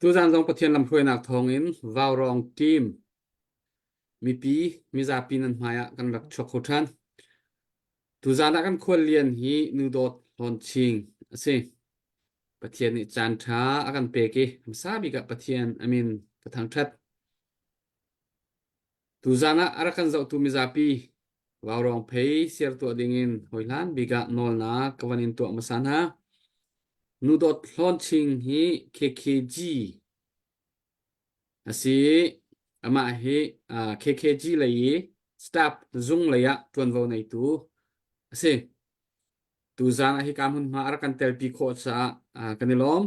Tuzaan zong Pathian lamhruainak thawngin Vaurawng team mipi mizapi nan hmai ah kan rak chuak kho ṭhan. Tuzaan ah kan khuallian hi Nu Dawt Hlawn Ching a si. Pathian nih caan ṭha a kan pek i hmasa bik ah Pathian a min ka thangṭhat. Tuzaan ah a rak kan zohtu mizapi Vaurawng phei siar tuah dingin hawihlan bik ah nawlnak ka van in tuah hmasa hna. Nu Dawt Hlawn Ching hi KKG a si i amah hi KKG lei i staff zung lei ah ṭuanvo neitu a si. Tuzaan ah hika hmunhma a rak kan telpi khawh caah kan i lawm.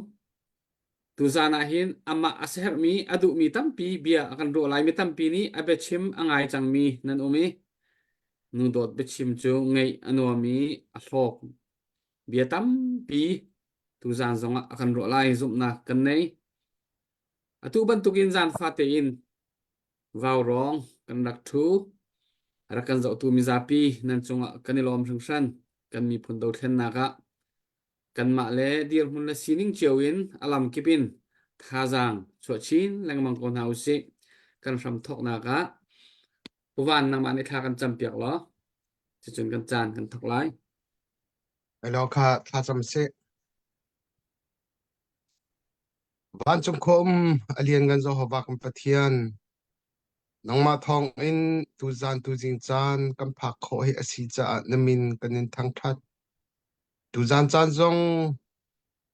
Tuzaan ah hin amah a siaherhmi, a duhmi tampi bia a kan ruah lai. Mi tampi nih a biachim a ngai cangmi nan um i nu dawt biachim cu ngaih a nuam i a hlawk. Bia tampi tuzaan zongah a kan ruah lai zumhnak kan nei. Atu bantukin zaan fate in vaurawng kan rak ṭhu. A rak kan zohtu mizapi nan cungah kan i lawm hringhran. Kan miphun dothlennak ah Kanmah le dirhmun le sining cio in a lamkip in thazaang chuah chin lengmang ko hna usih. Kan hram thawknak ah Puvan nangmah nih thla kan campiak law cucun kan caan kan thawk lai. Elo kha thlacam sih. Vancung khua um a lianngan Jehovah kan Pathian, nangmah thawngin tuzan tuzing caan kan phak khawh hi a si caah na min kan in thangṭhat. Tuzaan caan zong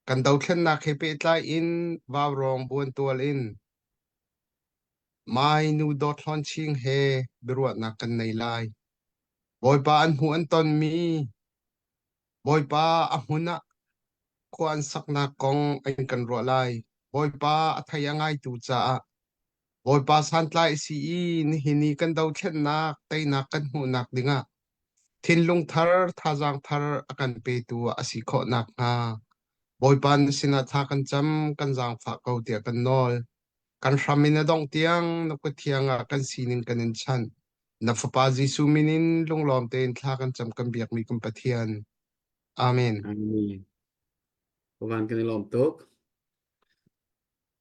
kan dothlennak he pehtlai in vaurawng buantual in Mai Nu Dawt Hlawn Ching he biaruahnak kan nei lai. Bawipa an hmuh an tonmi Bawipa a hmun ah khua an saknak kong an kan ruah lai. Bawipa a thei a ngaitu caah Bawipa santlai a si i nihin i kan dothlennak teinak kan hmuhnak dingah Thinlung thar, thazaang thar a kan petu ah a si khawh nakhnga Bawipa na sinah thla kan cam, kan zaangfah ko tiah kan nawl. Kan hram in a dongh tiang na kut thiang ah kan sining kan in chanh. Na Fapa Jesuh min in lunglawm tein thla kan cam kan biakmi kan Pathian. Amen. Amen. Van kan i lawm tuk.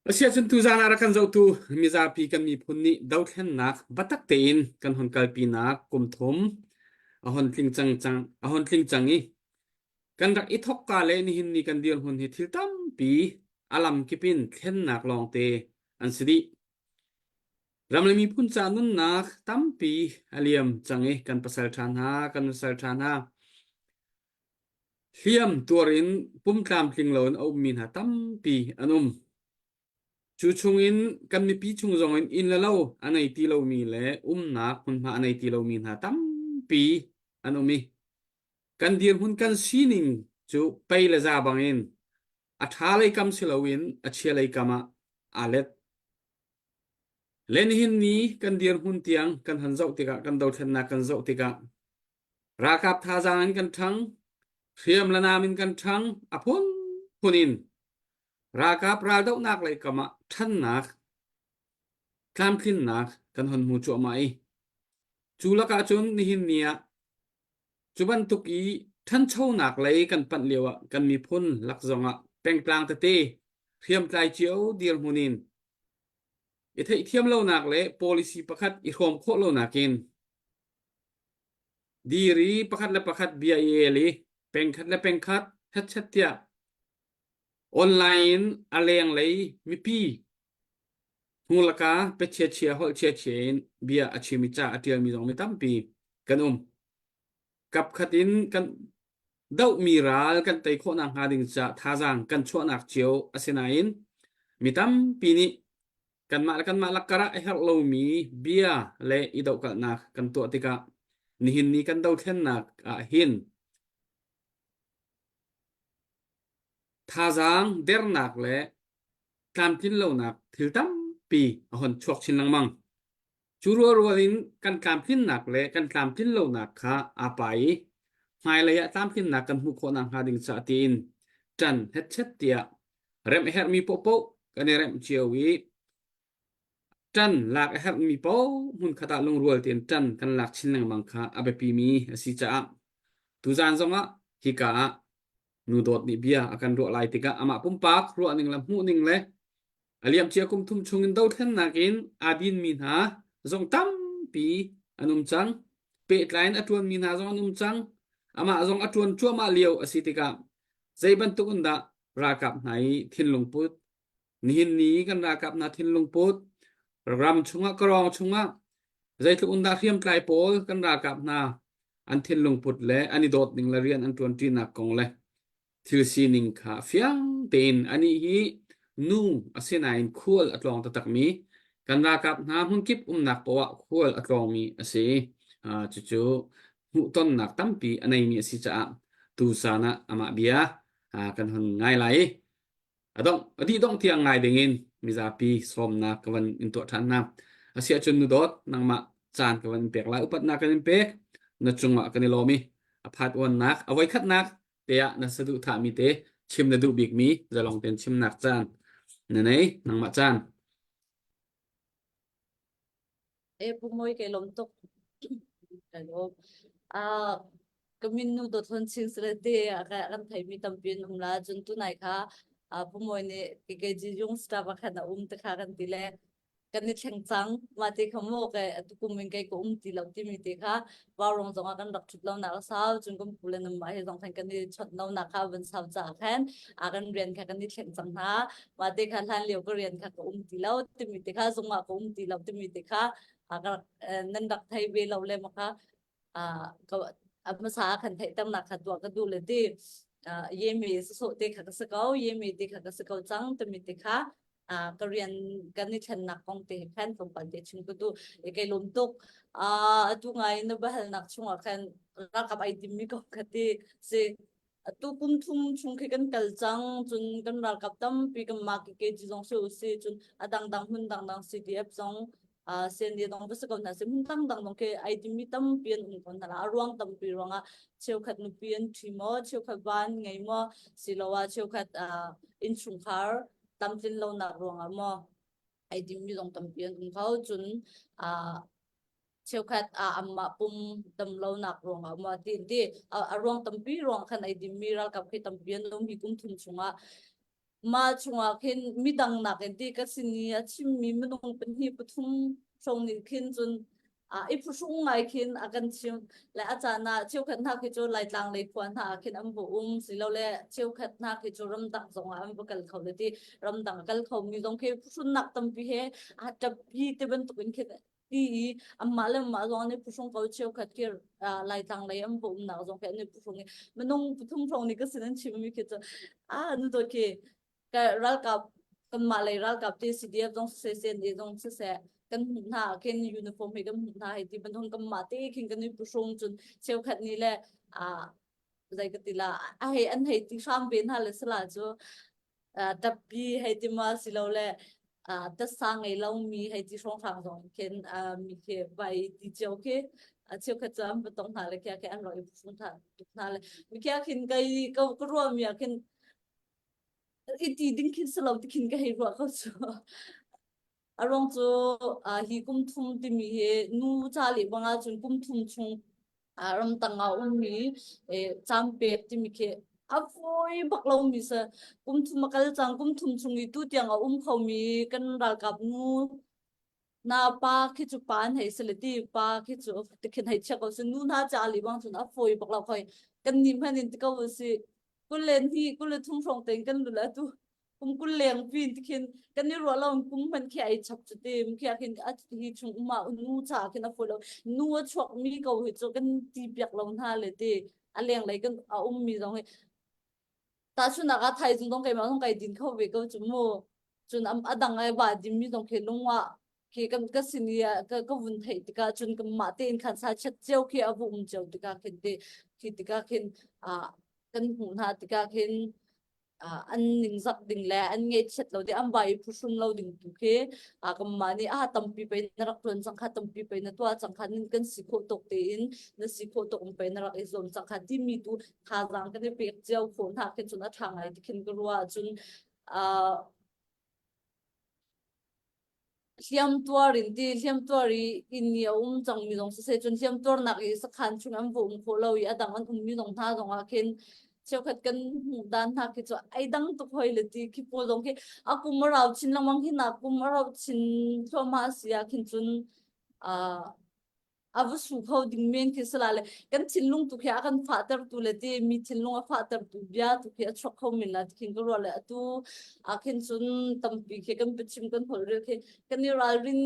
Asiahcun tuzaan ah rak kan zohtu mizapi kan miphun nih dothlennak biatak tein kan hon kalpinak kum thum a hon tling cang cang a hon tling cang i kan rak i thokka le nihin ni kan dirhmun hi thil tampi a lamkip in thlennak lawngte an si dih. Ram le miphun ca nunnak tampi a liam cang i kan pasal ṭha hna, kan nusal ṭha hna Hliam tuar in pum tlamtling loin a ummi hna tampi an um. Cu chungin kan mipi chung zongin inn le lo a nei ti lomi le umnak hmunhma a nei ti lomi hna tampi an um i kan dirhmun kan sining cu pei le za bangin a ṭha lei kam si loin a chia lei kam ah aa let. Le nihin ni kan dirhmun tiang kan han zoh tikah kan dothlennak kan zoh tikah Ralkap thazaang in kan ṭhang, hriam le nam in kan ṭhang, a phunphun in ralkap raldohnak lei kam ah ṭhannak, tlamtlinnak kan hon hmu cuahmah i cu lakah cun nihin ni ah cu bantuk i ṭhanchonak lei kan panh lio ah kan miphun lak zongah pengtlang tete hriamtlai cio dirhmun in i theihthiam lonak le policy pakhat i hrawm khawh lonak in Dir i pakhat le pakhat bia i el i pengkhat le pengkhat hetchet tiah online in a lenglei mipi hnulaka pe chiachia holh chiachia in bia a chim i ca a ṭialmi zong mi tampi kan um. Kapkhat in kan dohmi ral kan tei khawhnak hnga ding caah thazaang kan chuahnak cio a si nain mi tampi nih kanmah le kanmah lakkar ah a herh lomi bia le i dohkalhnak kan tuah tikah nihin ni kan dothlennak ah hin thazaang dernak le tlamtlin lonak thil tampi a hon chuak chin lengmang. Cu rualrual in kan tlamtlinnak le kan tlamtlin lonak kha aa pai i hmailei ah tlamtlinnak kan hmuh khawh nakhnga ding caah tiin ṭan hetchet tiah remh a herhmi paohpaoh kan i remh cio i ṭan lak a herhmi paoh hmunkhat ah lungrual tein ṭan kan lak chin lengmang kha a biapimi a si caah tuzaan zongah hika ah nu dawt nih bia a kan ruah lai tikah amah pumpak ruahning le hmuhning le A liamcia kum thum chungin dothlennak in aa dinmi hna zong tampi an um cang. Pehtlai in a ṭuanmi hna zong an um cang. Amah zong a ṭuan cuahmah lio a si tikah zei bantuk in dah ralkap hna i thinlung put nihin ni kan ralkap hna thinlung put ram chungah kawrong chungah zeitluk in dah hriamtlai pawl kan ralkap hna an thinlung put le an i dawt ning le rian an ṭuanṭinak kong le thil sining kha fiang tein anih hi nu asinain khual a tlawng taktakmi kan ralkap hna hmunkip umnak poah khual a tlawngmi a si. Cucu hmuhtonnak tampi a neimi a si caah tuzan ah amah bia kan hun ngai lai i a dongh a dih dongh tiang ngai dingin mizapi sawmnak ka van in tuah ṭhan hna. Asiahcun nu dawt nangmah caan ka van in pek lai upatnak kan in pek na cungah kan i lawm i a phat uannak a voikhatnak te ah na saduhthahmi te chim na duh bikmi zalong tein chimnak caan na nei nangmah caan. E pu moi ke lom tuk. Hello. Ah ka min nu dot hon chin sle te ka kan thei mi tampi an um la cun tu nai kha pu moi nih KKG jung staff a khan a um te kha kan ti le kan i thleng cang mah te kha maw kai atu kum in kai ka um ti lo timi te kha vaurong zong ah kan rak thut lo nak a sau cun kan pu le nan mah he zong khan kan i chawnh lo nak kha van sau caah khan a kan rian kha kan i thleng cang hna mah te kha hlan lio ka rian kha ka um ti lo timi te kha zung ah ka um ti lo timi te kha a ka nan rak thei ve lo le ma kha a hmasa ah khan theihternak kha tuah ka duh le ti yemi sawsawh te kha ka si ko yemi te kha ka si ko cang timi te kha ka rian kan i thlennak kong te khan tlawmpal te chim ka duh e kai lawm tuk atu ngai na biahalnak chungah khan ralkap ai timmi kong kha ti si Atu kum thum chung khi kan kal cang cun kan ralkap tampi kan mah KKG zong si usih cun a dangdang hmun dangdang CDF zong uh, CND zong va si ko hna seh hmun dangdang zong khi ai timi tampi an um ko hna la a ruang tampi ruangah cheukhat nupi an ṭhi maw cheukhat va an ngei maw siloah cheukhat uh, innchungkhar tlamtlin lonak ruangah maw ai timmi zong tampi an um kho cun uh, cheukhat ah anmah pum damlonak ruangah maw ti ti a ruang tampi ruang khan ai dimmi ralkap khi tampi an um hi kum thum chungah mah chungah khin midang nakin ti ka sin i a chimmi minung pahnih pathum hrawng nih khin cun a i phuhrung ngai khin a kan chim le a caan ah cheukhat hna khi cu Laitlang lei khua hna ah khin an va um silole cheukhat hna khi cu ramdang zong ah an va kal kho le ti ramdang a kal kho mi zong khi phuhrunnak tampi he a ṭappi te bantuk in khin ti i anmah le anmah zong an i phuhrung ko cheukhat khi Laitlang lei an va umnak zong khi an i phuhrung i minung pathum hrawng nih ka sin an chimmi khi cu ah nu dawt khi ka ralkap kanmah lei ralkap te CDF zong siseh CNA zong siseh kan hmuh hna ah khin uniform he kan hmuh hna hei ti bantuk kanmah te khin kan i phuhrung cun cheukhat nih le ah zei ka ti la a hei an hei ti hram ve hna le sala cu tappi hei ti ma silole tasa ngei lomi hei ti hrawnghrang zong khin mi khi vai ti cio khi cheukhat cu an va tong hna le khi an rak i phung tuk hna le mi khi khin kai ka ka ruah mi ah khin i ti ding khin silo ti khin ka hei ruah ko cu A ruang cu hi kum thum timi hi nu ca leh bang ahcun kum thum chung ramtang ah ummi caan pek timi khi a fawi bak lomi si. Kum thum a kal cang, kum thum chung i tutiang a um khomi kan ralkap nu na pa khi cu pa an hei si le ti pa khi cu tikhin hei chia ko si nu hna ca leh bang cun a fawi bak lo khoi kan nih hmanh in ti ko si 22 23 hrawng tein kan lul atu kum 20 leng pin tikhin kan i ruah lo kum hman khi ai chap cu tim khi khin a hi chung uma nu cha khin a fu lo nu a chuak mi ko hi chu kan ti piak lo hna le ti a leng lei kan a um mi zong hi ta chunak a thai zung dong kai ma zong kai din kho ve ko chu mu cun a dang ai wa din mi zong khi lungwa khi kan ka sin i ka ka vun theih tikah cun kan mah tein khan sa chet cio khi a vu um cio tikah khin ti khi tikah khin a kan hmuh hna tikah khin an ningzak ding le an ngaihchiat lo ding an vai i phuhrun lo ding tu khi kanmah nih ah tampi pei na rak ṭuan cang kha tampi pei na tuah cang kha nin kan si khawh tawk tein na si khawh tawk in pei na rak i zuam cang kha timi tu thazaang kan i pek cio khawh hna khin cun a ṭha ngai ti khin ka ruah cun Hliamtuar in ti hliamtuar i inn i a um cangmi zong siseh cun hliamtuarnak i sakhan chung an va um khawh lo i a dang an ummi zong hna zongah khin. Cheukhat kan hmuh dan hna khi cu ai dang tuk hoi le ti khi pawl zong khi a kum a rau chin lengmang hin a kum a rauh chin thluahmah si ah khin cun uh, a va su kho ding men khi sala le kan thinlung tu khi a kan fahter tu le ti mi thinlung a fahter tu bia tu khi a chuak kho men la khin ka ruah le atu a khin cun tampi khi kan biachim kan holh rel khi kan i ralrin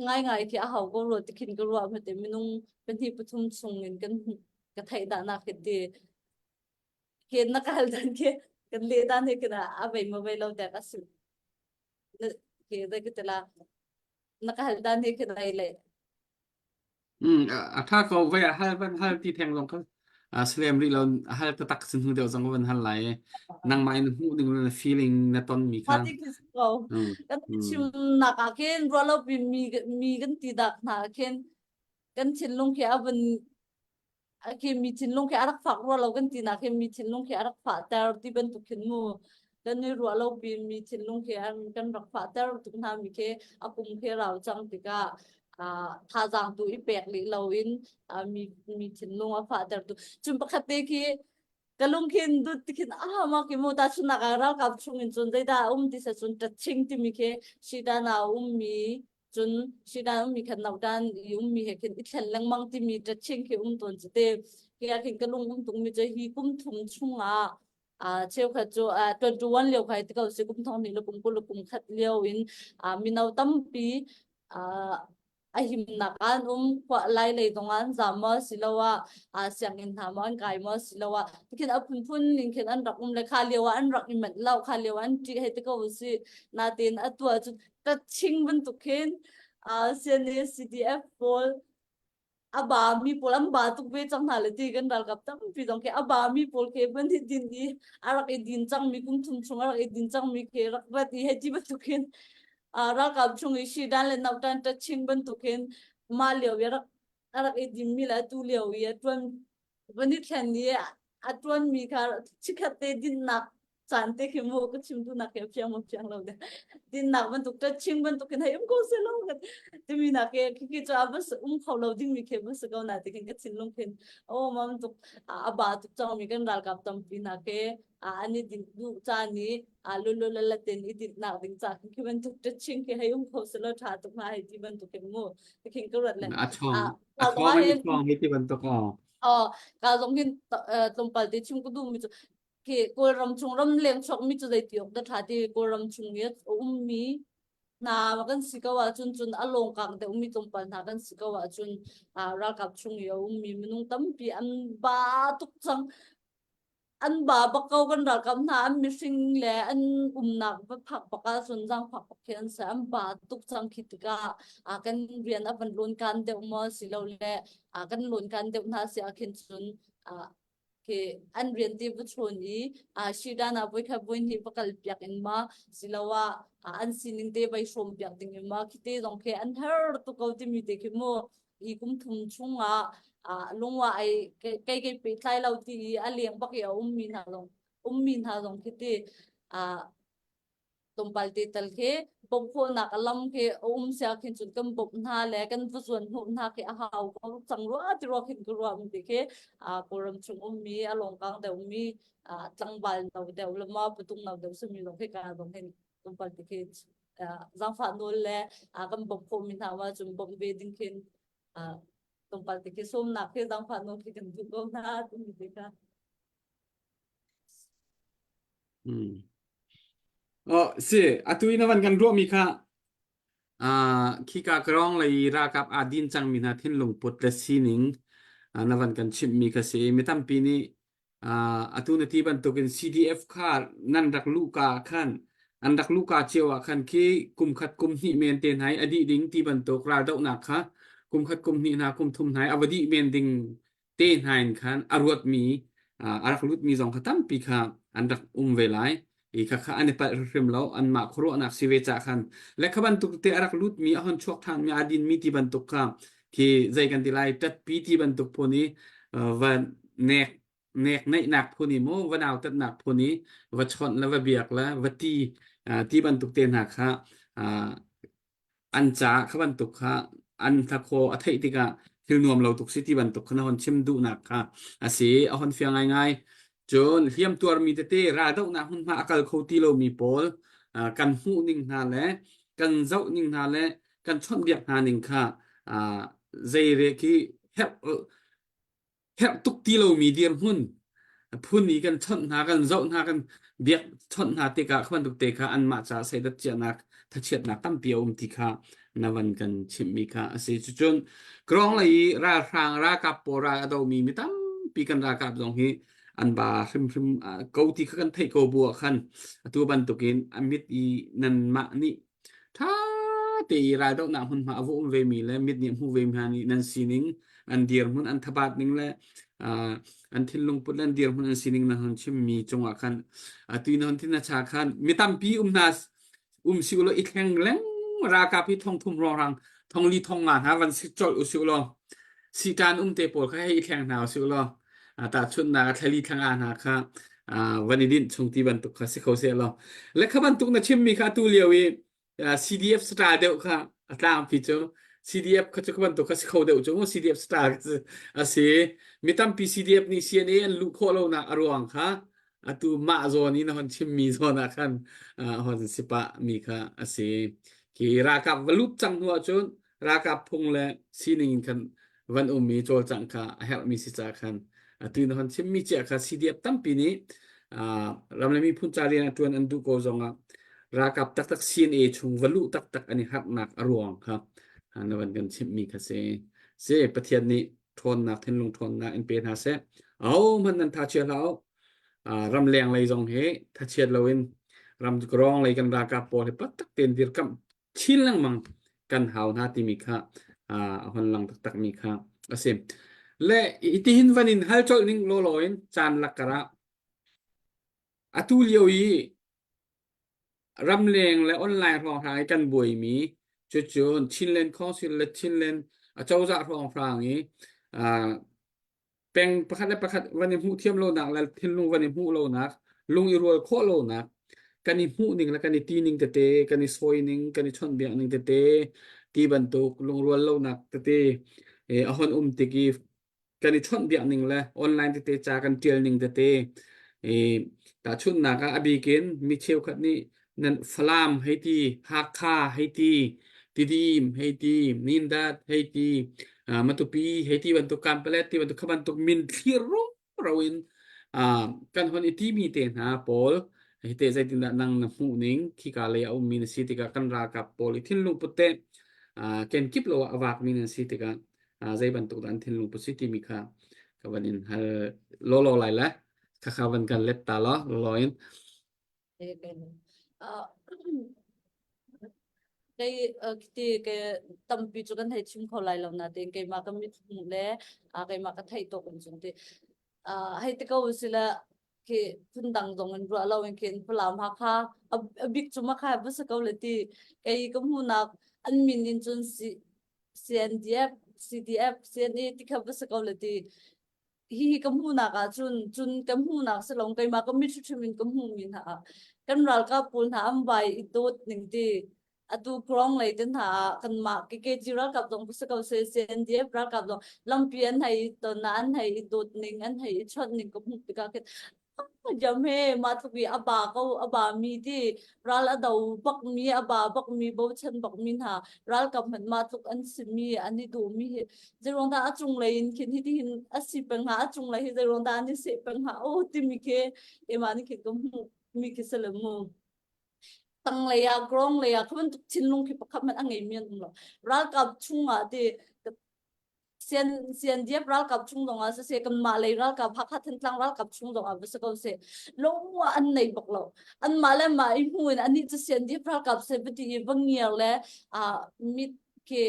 ngai ngai khi a hau ko rua ti khin ka ruah mate minung pahnih pathum chung in kan ka theih dah nak khi ti khi na ka hal dan khi kan le dan he kina a vei ma vei lo dek a si khi dai ka tila na ka hal dan he khin ai le Mm, a tha ko vai a hal van hal ti theng zong kha a slem ri lo a hal taktak sin hnu deuh zong van hal lai nangmah in hmuh ding na feeling na ton mi kha Mati khi ko mm kan mm chim nak ah khin rualo pi mi mi kan ti dak hna khin kan thinlung khi a van khi mi thinlung khi a rak fak rua lo kan ti nak khi mi thinlung khi a rak fahter ti bantuk khin mu kan i ruah lo pi mi thinlung khi an kan rak fahter tuk hna mi khi a kum khi rau cang tikah thazaang tu i pek lih lo in mi mi thinlung a fahter tu cun pakhat te khi ka lungkhin dut tikhin ah ma ki mu ta chunak ah ralkap chung in cun zeidah a um ti se cun ṭaching timi khi shidan ah a ummi cun shidan ummi khan naudan i ummi he khin i thlen lengmang timi ṭaching khi um tawn cu te khi ah khin ka lung um tung mi cu hi kum thum chungah uh, cheukhat cu uh, 21 lio khai ti ko si kum thong hnih le kum 20 le kum khat lio in uh, mino tampi uh, a himnak an um khua lai lei zong an zam maw siloah ah sianginn hna maw an kai maw siloah tikhin a phunphun ning khin an rak um le kha lio ah an rak i manh lo kha lio an ṭih hei ti ko si natin atu ah cun ṭaching bantuk khin uh, CNA CDF pawl a ba mi pawl an ba tuk ve cang hna le ti kan ralkap tampi zong khi a ba mi pawl khi van i din i a rak i din cang mi kum thum chung a rak i din cang mi khi rak rat i hei ti bantuk khin ralkap chung i Shidan le Nautan ṭaching bantukin mah lio i rak a rak i dimmi le atu lio i a ṭuan van i thlen i a ṭuanmi kha chikkhat te dinnak caan te khi mu ka chim duhnak hi a fiang maw fiang lo de dinnak bantuk ṭaching bantukin hei um ko seh law timi nak khi khi cu a va um kho lo dingmi khi va si ko na ti khin ka thinlung khin oh ma bantuk a ba tuk cangmi kan ralkap tampi hna khi an i dinh duh caan i lululala ten i dinhnak ding ca khin khi bantuk ṭaching khi hei um kho selaw ṭha tuk hnga hei ti bantuk hin mu tikhin ka ruat le a chong a thawng in thawng hi ti bantuk aw aw ka zong hin tlawmpal te chim ka duh mi cu khi Kawlram chung ram leng chuak mi cu zei ti awk dah ṭha ti Kawlram chung i a ummi hna kan si ko ahcun cun a lawngkang deuhmi tlawmpal hna kan si ko ahcun ralkap chung i a ummi minung tampi an ba tuk cang an ba bak ko kan ralkap hna an mihring le an umnak va phak bak ah cun zaangfak bak khi an si an ba tuk cang khi tikah ah kan rian a van lawn kan deuh maw silole ah kan lawn kan deuh hna si ah khin cun ah khi an rian ti va chawn i ah shidan ah voikhat voihnih va kal piak in ma siloah an sining te vai hrawm piak ding in ma khi te zong khi an har tuk ko timi te khi mu i kum thum chungah lungwa ai kei kei pehtlai lo ti i a leng bak i a ummi hna zong ummi hna zong khi ti tlawmpal te tal khi bawmh khawhnak a lam khi a um sia khin cun kan bawmh hna le kan va zuan hnawh hna khi a hau ko cang rua ti rua khin ka ruah mi ti khi Kawlram chung ummi a lawngkang deuhmi tlangval no deuh le ma patung no deuh simi zong khi ka zong hin tlawmpal te khi zaangfah nawl le kan bawmh khawhmi hna ma cun bawmh ve ding khin tlawmpal te khi sawmnak khi zaangfah nawl khi kan duh ko hna timi te kha. Hmm. Oh, si, atu in van kan ruahmi kha uh, khika karong lei ralkap aa din cangmi hna thinlung put le sining uh, na van kan chimhmi kha si. Mi tampi nih Uh, atu na ti bantukin CDF kha nan rak luhka ah khan an rak luhka cio ah khan khi kum khat kum hnih men te hna i a dih ding ti bantuk raldohnak kha kum khat kum hnih hna kum thum hna i a va dih men ding te hna in khan a ruatmi uh, a rak lutmi zong kha tampi kha an rak um ve lai i kha kha an i palh hrimhrim lo anmah khuaruahnak si ve cah khan le kha bantuk te a rak lutmi a hon chuak ṭhanmi aa dinmi ti bantuk kha khi zei kan ti lai ṭatpi ti bantuk phun i va nek nek neihnak phun i mu va nautatnak phun i va chawnh le va biak le va ti ti bantuk te hna kha an ca kha bantuk kha an hlakhaw a theih tikah thil nuam lo tuk si ti bantuk kha na hon chim duhnak kha a si a hon fiang ngaingai. Cun hliamtuarmi tete raldohnak hmunhma a kal kho ti lomi pawl kan hmuh ning hna le kan zoh ning hna le kan chawnhbiak hna ning kha zei re khi herh herh tuk ti lomi dirhmun phun i kan chawnh hna kan zoh hna kan biak chawnh hna tikah kha bantuk te kha anmah caah seidat ciahnak thachiatnak tampi a um ti kha na van kan chimhmi kha a si. Cucun Krawng lei i ralhrang ralkap pawl ral a domi mi tampi kan ralkap zong hi an ba hrimhrim ko ti kha kan theih ko bu ah khan atu bantukin a mit i nanmah nih ṭha te i raldohnak hmunhma a va um vemi le mit nih a hmu vemi hna nih nan sining an dirhmun an thabat ning le an thinlung put le an dirhmun an sining na hon chimmi cungah khan atu na hon thin na cha khan mi tampi um hna um si ulaw i thleng leng ralkap hi thong thum rongrang thong li thong nga hna van si colh u si ulaw sitan um te pawl kha hei i thleng hna u si ulaw tahchunhnak a thlali thlanga hna kha van i dinh chung ti bantuk kha si kho seh law le kha bantuk na chimmi kha atu lio i CDF style deuh kha a tlangpi cu CDF kha cu kha bantuk kha si kho deuh cu CDF style a si mi tampi CDF nih CNA an luh khawh lonak a ruang kha atu mah zawn i na hon chimmi zawn ah khan hon si pah mi kha a si khi ralkap va lut cang hnu ahcun ralkap phung le sining in khan van um i cawlcangh kha a herhmi si ca khan atu na hon chimmi cia kha CDF tampi nih ram le miphun ca rian a ṭuan an duh ko zongah ralkap taktak CNA chung va luh taktak an i harhnak a ruang kha na van kan chimhmi kha si si Pathian nih ṭhawnnak thinlung ṭhawnnak in pe hna seh ahohmanh nan tha chia hlah u ramleng lei zong hi thachiat loin ram rawng lei kan ralkap pawl hi paktak tein dirkamh chin lengmang kan hau hna timi kha a hon lang taktak mi kha a si. Le itihin van in hal colh ning lawlaw in caan lakkar ah atu lio i ramleng le online hrawnghrang i kan buaimi cucun Chinland Council le Chinland acozah hrawnghrang i peng pakhat le pakhat van i hmuh thiam lonak le thinlung van i hmuh lonak lung i rual khawh lonak kan i hmuh ning le kan i ti ning tete kan i sawi ning kan i chawnhbiak ning tete ti bantuk lungrual lonak tete a hon um tik i kan i chawnhbiak ning le online tete ca kan tial ning tete i tahchunhnak ah a bikin mi cheukhat nih nan Falam hei ti Hakha hei ti Tidim hei ti Mindat hei ti Matupi hei ti bantuk Kanpalet ti bantuk kha bantuk min thlir ro in kan hon i timi te hna pawl hi te zeitindah nang na hmuh ning khika lei a ummi na si tikah kan ralkap pawl i thinlung put te kenkip lo ah a vakmi nan si tikah zei bantuk dah an thinlung put si timi kha ka van in hal lawlaw lai le khakha van kan let ta law law in Kei ti ke tampi cu kan hei chim kho lai lo natein keimah ka mit hmuh le keimah ka theih tawk in cun ti hei ti ko sila khi phundang zong in ruah lo in khin Falam Hakha a bik cu makha va si ko le ti kei ka hmuhnak an min in cun CNDF CDF CNA ti kha va si ko le ti hihi ka hmuhnak ah cun cun ka hmuhnak si lo keimah ka mit hrim in ka hmuhmi hna ah kan ralkap pawl hna an vai i dawt ning ti atu krong lei te hna ah kanmah KKG ralkap zong si ko se CNDF ralkap zong lampi an hei ton an hei i dawt ning an hei i chawnh ning ka hmuh tikah khin Jam he mah tluk i a ba ko a ba mi ti ral a do bak mi a ba bak mi bochan bak mi hna ralkap hmanh mah tluk an si mi an i duh mi hi zeiruang dah a cunglei in khin hi tihin a si peng hnga a cunglei hi zeiruang dah an i seh peng hnga o timi khi keimah nih khin ka hmuh mi khi si le mu tanglei ah grong lei ah kha bantuk thinlung khi pakhat hmanh a ngei mi an um lo ralkap chungah ti sian siandiap ralkap chung zong ah siseh kanmah lei ralkap Hakha Thantlang ralkap chung zong ah va si ko seh lungwa an nei bak lo anmah le mah i hmu in anih cu siandiap ralkap se va ti i va ngiar le a mit khi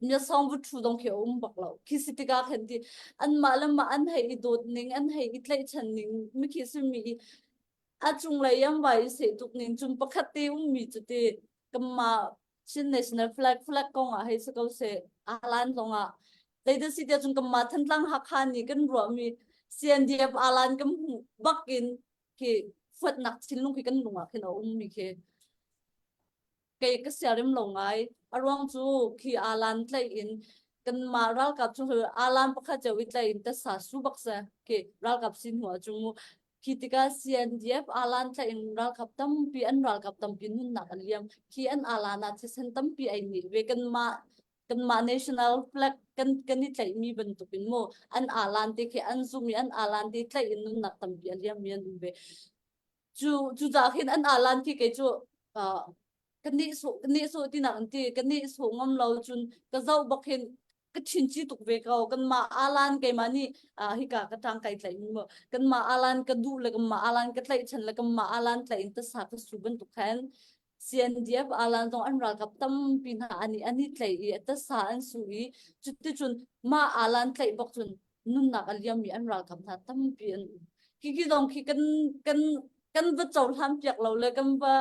nya song vu thu dong khi a um bak lo khi si tikah khan ti anmah le mah an hei i dawt ning an hei i tlaihchan ning mi khi si mi a cunglei an vai i seh tuk ning cun pakhat te ummi cu ti kanmah Chin National Flag flag kong ah hei si ko seh alan zong ah zeidah si tiah cun kanmah Thantlang Hakha nih kan ruahmi CNDF alan kan hmuh bak in khi fuatnak thinlung khi kan lung ah khin a ummi khi kei ka siarem lo ngai a ruang cu khi alan tlaih in. Kanmah ralkap chung alan pakhat cio i tlai in tasa su bak se ke ralkap sin hnu ah cung mu khi tikah CNDF alan tlaih in ralkap tampi an ralkap tampi nunnak an liam khi an alan ah thisen tampi ai nih ve kanmah kanmah national flag kan kan i tlaihmi bantukin mu an alan te khi an zum i an alan te tlaih in nunnak tampi a liam mi an um ve cu cu ca khin an alan khi kei cu uh, ka nih su ka nih su tinak an ti ka nih su ngam lo cun ka zoh bak hin ka thin ci tuk ve ko kanmah alan keimah nih hika ka tang kai tlaih mi mu kanmah alan ka duh le kanmah alan ka tlaih chan le kanmah alan tlaih in tasa ka su bantuk khan CNDF alan zong an ralkap tampi hna ani ani tlaih i tasa an su i cuticun mah alan tlaih bak cun nunnak a liam mi an ralkap hna tampi an um khi khi zong khi kan kan kan va cohlan piak lo le kan va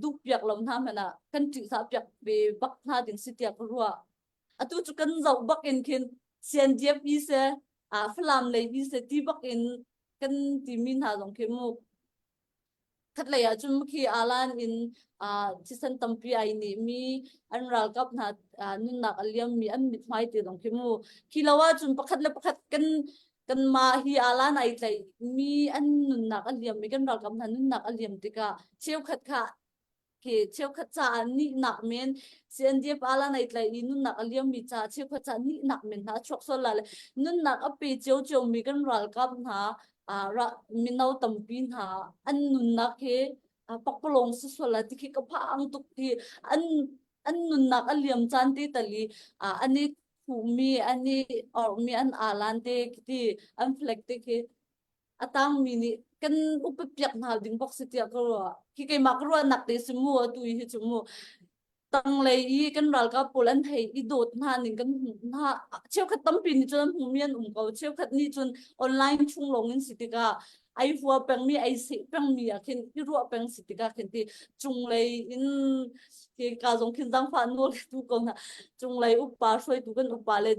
duh piak lo hna hmanh ah kan ṭihzah piak ve bak hna ding si tiah ka ruah atu cu kan zoh bak in khin CNDF i se a Falam lei i se ti bak in kan timi hna zong khi mu Khatlei ah cun khi alan in uh, thisen tampi ai nih mi an ralkap hna uh, nunnak a liam mi an mithmai te zong khi mu khi lo ah cun pakhat le pakhat kan kan mah hi alan ai tlai mi an nunnak a liam mi kan ralkap hna nunnak a liam tikah cheukhat kha khi cheukhat caah nihnak men CNDF alan ai tlai i nunnak a liam mi ca cheukhat ca nihnak men hna chuak sual la le nunnak a pe cio cio mi kan ralkap hna mino tampi hna an nunnak hi pakpalawng si sual la ti khi ka phang tuk ti an an nunnak a liam caan te tali an i khuhmi an i orhmi an alan te ti an flag te khi a tangmi nih kan upat piak hna ding bak si tiah ka ruah khi keimah ka ruahnak te si mu atu hi cu mu tanglei i kan ralkap pawl an hei i dawt hna ning kan hmuh hna cheukhat tampi nih cun an hmuhmi an um ko cheukhat nih cun online chung lawng in si tikah ai hua pengmi ai seh pengmi ah khin i ruah peng si tikah khin ti cunglei in khi ka zong khin zangfah nawl tu ko hna cunglei upa hruaitu kan upa le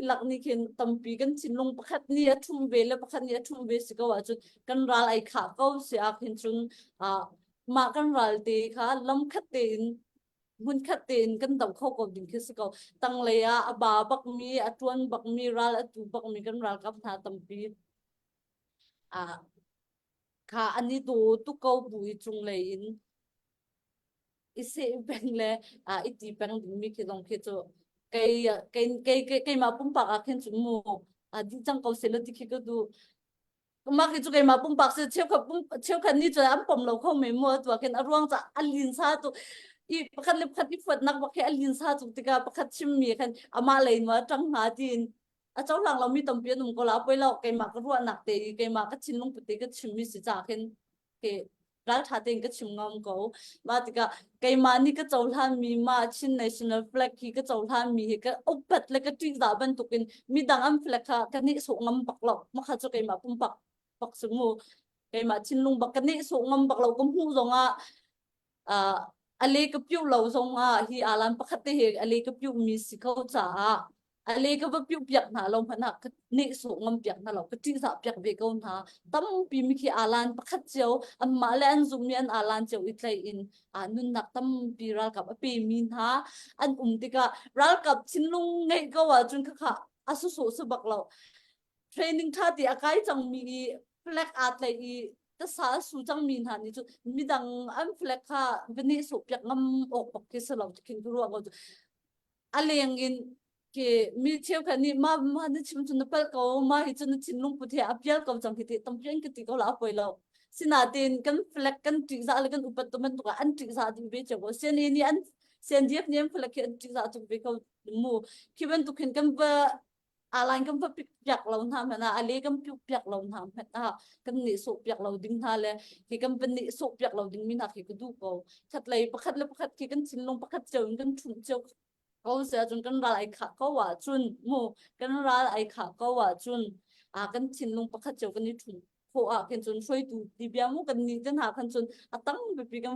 lak nih khin tampi kan thinlung pakhat nih a thum ve le pakhat nih a thum ve si ko ahcun kan ral ai khah ko si ah khin cun mah kan ral te kha lam khat tein hmun khat tein kan do kho ko ding khi si ko tanglei ah a ba bakmi a tuan bakmi ral a tu bakmi kan ralkap hna tampi a kha an i do tu ko bu i cunglei in i seh peng le a i ti peng dingmi khi zong khi cu kei kei kei keimah pumpak ah khin cun mu a dih cang ko seh ti khi ka duh mah khi cu keimah pumpak si cheukhat pum cheukhat nih cun an pom lo kho men mu atu ah khin a ruang ca a lin sa tu i pakhat le pakhat i fuatnak bak khi a lin sa tuk tikah pakhat chimmi khan amah lei ma ṭang hna tiin a cohlang lomi tampi an um ko la poi lo keimah ka ruahnak te i keimah ka thinlung put te ka chimmi si ca khin ke ralṭha tein ka chim ngam ko. Mah tikah keimah nih ka cohlanmi mah Chin National Flag hi ka cohlanmi hi ka upat le ka ṭihzah bantukin midang an flag kha ka nehsawh ngam bak lo. Mah kha cu keimah pumpak bak si mu. Keimah thinlung bak ka nehsawh ngam bak lo. Ka hmuh zongah uh, a le ka piuh lo zongah hi alan pakhat te hi a le ka piuh mi si ko caah a le ka va piuh piak hna lo hmanh ah ka nehsawh ngam piak hna lo ka ṭihzah piak ve ko hna tampi mi khi alan pakhat cio anmah le an zumhmi an alan cio i tlaih in a nunnak tampi ralkap a pemi hna an um tikah ralkap thinlung ngeih ko ahcun khakha a sawsawh si bak lo training ṭha ti a kai cangmi i flag aa tlaih i tasa a su cangmi hna nih cun midang an flag kha va nehsawh piak ngam awk bak khi si lo khin ka ruah ko a leng in ke mi cheukhat nih ma ma na chim cu na palh ko ma hi cu na thinlung put he a pial ko cang khi ti tampi an ka ti ko la a poi lo sinain kan flag kan ṭihzah le kan upat tu bantuk ah an ṭihzah ding ve cio ko CNA nih an CNDF nih an flag khi an ṭihzah tuk ve ko mu khi bantuk hin kan va aline kan va pik piak lo hna hmanh ah ale kan piuk piak lo hna hmanh ah kan nih sawh piak lo ding hna le khi kan van nih sawh piak lo ding mi hna khi ka duh ko khat lei pakhat le pakhat khi kan thinlung pakhat cio in kan ṭhumh cio ko si ahcun kan ral ai khah ko ahcun mu kan ral ai khah ko ahcun a kan thinlung pakhat cio kan i ṭhumh khawh ah khin cun hruaitu ti bia mu kan nih te hna khan cun a tang pipi kan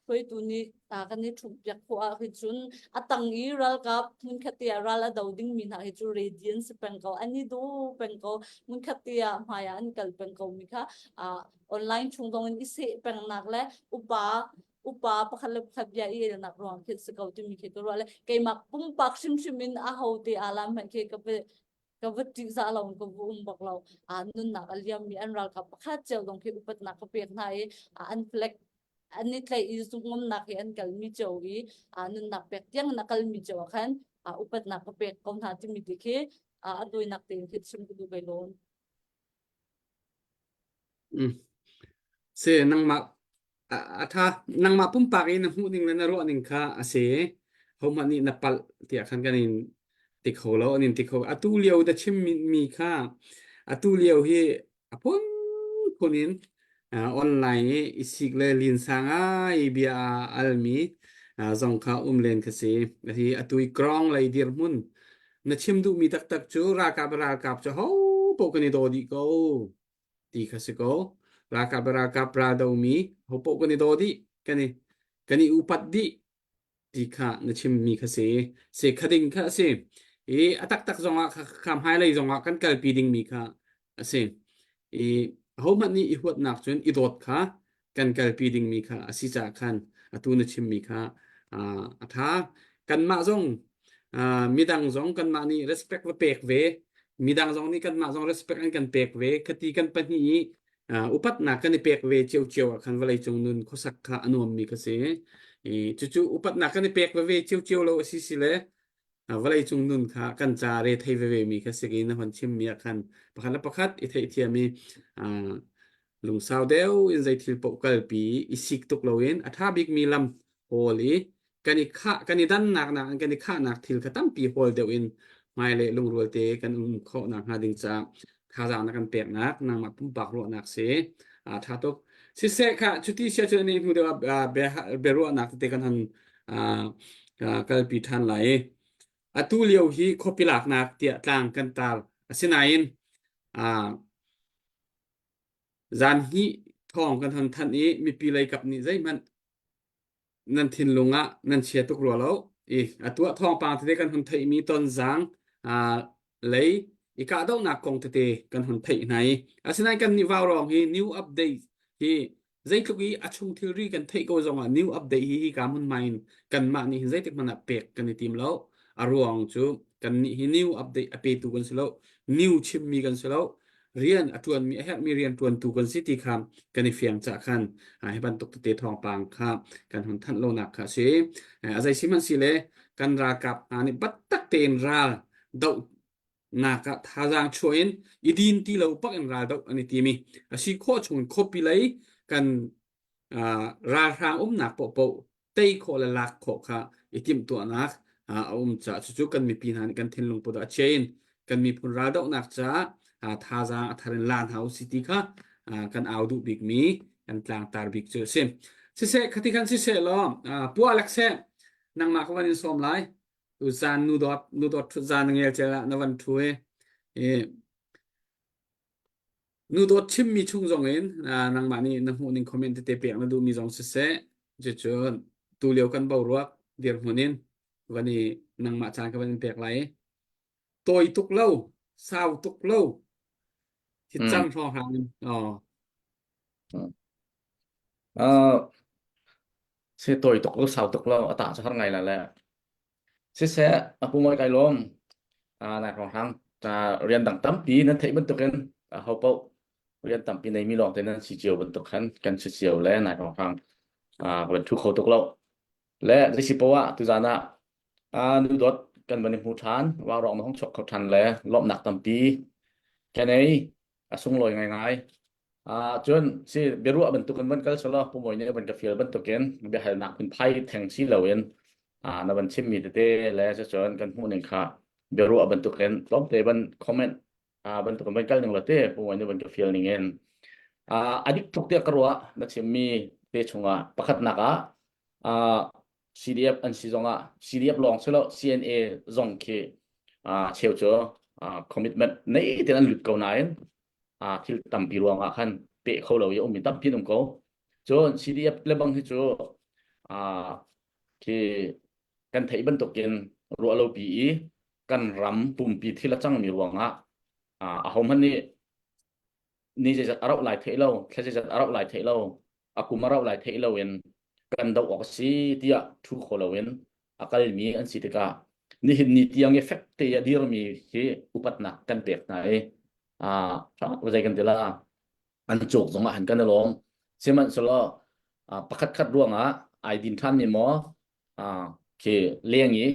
hruaitu nih kan i ṭhumh piak khawh ah khin cun a tang i ralkap hmunkhat te ah ral a do ding mi hna hi cu ready an si peng ko an i do peng ko hmunkhat te ah hmai ah an kal peng ko mi kha online chung zong in i seh peng nak le upa. Upa pakhat le pakhat bia i elnak ruang khi si ko timi khi ka ruah le keimah pumpak hrimhrim in a ho te aa lam hmanh khi ka va ka va ṭihzah lo ka va um bak lo. A nunnak a liammi an ralkap pakhat cio zong khi upatnak ka pek hna i an flag an i tlaih i zungngomnak hi an kalmi cio i nunnak pek tiang in a kalmi cio ah khan upatnak ka pek ko hna timi ti khi a duinak tein khi chim ka duh ve lawn. Mm. Si nangmah a tha nangmah pumpak i na hmuh ning le na ruah ning kha a si. Hohmanh nih na palh tiah khan kan in ti kho lo an in ti kho. Atu lio na chim mi kha atu lio hi a phunphun in online i i sik le linsa ngai bia a almi zong kha um len kha si. Hi atu i krong lei dirhmun na chim duhmi taktak cu ralkap ralkap cu ho paoh kan i daw dih ko ti kha si ko. Ralkap ralkap raldomi ho paoh kan i daw dih kan i kan i upat dih ti kha na chimmi kha si. Si kha ding kha a si. I a taktak zongah kha hmailei zongah kan kalpi dingmi kha a si. I ahohmanh nih i huatnak cun i dawt kha kan kalpi dingmi kha a si caah khan atu na chimmi kha a tha. Kanmah zong midang zong kanmah nih respect va pek ve midang zong nih kanmah zong respect an kan pek ve khati kan pahnih i upatnak kan i pek ve ciocio ah khan vawleicung nun khuasak kha a nuammi ka si. I cucu upatnak kan i pek veve ciocio lo a si si le vawleicung nun kha kan ca re thei veve mi kha si na hon chimmi ah khan pakhat le pakhat i theihthiam i lungsau deuh in zei thil paoh kalpi i sik tuk loin a ṭha bikmi lam hawl i kan i khah kan i dannak nak kan i khahnak thil kha tampi hawl deuh in hmai le lungrual te kan um khawh nak hnga ding caah thazaang na kan peknak nangmah pumpak ruahnak si a tha tuk siseh kha cuti sia cu ni hnu deuh ah biaruahnak tete kan han kalpi than lai atu lio hi khuapi laknak tiah tlang kan tar asinain zan hnih thawng kan hon thanh i mipi lei kap nih zeihmanh nan thinlung ah nan chia tuk rua lo i atu ah thawngpang tete kan hun theihmi tonzang lei i kahdohnak kong tete kan hun theih hna i asinain kan nih vaurawng hi new update hi zeitluk i a chung thilri kan theih ko zongah new update hi hi ka hmunhma in kanmah nih hin zeitik hmanh ah pek kan i tim lo a ruang cu kan nih hi new update a petu kan si lo new chimmi kan si lo rian a ṭuanmi a herhmi rian ṭuantu kan si ti kha kan i fiang cah khan hi bantuk tete thawngpang kha kan hun thanh lonak kha a si. A zei sihmanhsehle kan ralkap hna nih biatak tein ral dohnak ah thazaang chuah in i din ti lo pak in ral doh an i tim i a si khawh chung in khuapi lei kan ralhrang umnak paohpaoh tei khawh le lak khawh kha i timhtuahnak a um caah cucu kan mipi hna nih kan thinlung put ah chia in kan miphun raldohnak caah thazaang a thar in la hna usih ti kha kan au duh bikmi kan tlangtar bik cu a si. Siseh khati khan siseh law puah lek seh nangmah ka van in sawm lai tu zan nu dawt nu dawt thut zan ngel cel ah na van thu i Nu dawt chimmi chung zongin nangmah nih na hmuhning comment tete pek na duhmi zong siseh, cucun tulio kan boruak dirhmun in van i nangmah caan ka van in pek lai i tawi tuk lo, sau tuk lo, hi cang hrawnghrang in. Oh. Uh, se tawi tuk lo, sau tuk lo, a tah cu har ngai la le. Siseh, a pu mawi kai lawm. Nai hrawnghrang rian dang tampi nan theih bantukin ho paoh rian tampi neimi lawng te nan si cio bantuk khan kan si cio le nai hrawnghrang ka van thu kho tuk lo. Le zeisi poah tuzan ah nu dawt kan van i hmu ṭhan, vaurawng na hung chuak kho ṭhan le lawmhnak tampi ka nei. A sunglawi ngaingai. Ah cun si biaruah bantukin van kal selaw pumawi nih a van ka fial bantukin biahalnak phunphai theng si loin ah na van chimmi tete le cucun kan hmuh ning kha biaruah bantukin tlawmte van comment ah bantukin van kal ning la te pumawi nih van ka fial ning in ah a dik tuk tiah ka ruah na chimmi te chungah pakhatnak ah ah CDF an si zongah CDF lawng si lo CNA zong khi ah cheu cu ah commitment nei tein an lut ko nain ah thil tampi ruangah khan peh kho lo i ummi tampi an um ko. Cun CDF le bang hi cu ah khi kan theih bantukin ruah lo pi i kan ram pumpi thil a cangmi ruangah ah ahohmanh nih ni zeizat a rauh lai theih lo, thla zeizat a rauh lai theih lo, a kum a rauh lai theih lo in. kan doh awk a si tiah thu kho loin a kalmi an si tikah nihin ni tiang i fek te a dirmi hi upatnak kan pek hna i ah zei kan ti la an cawk zong ah han kan i lawm sihmanhsehlaw pakhat khat ruangah ai din ṭhan mi maw khi leng i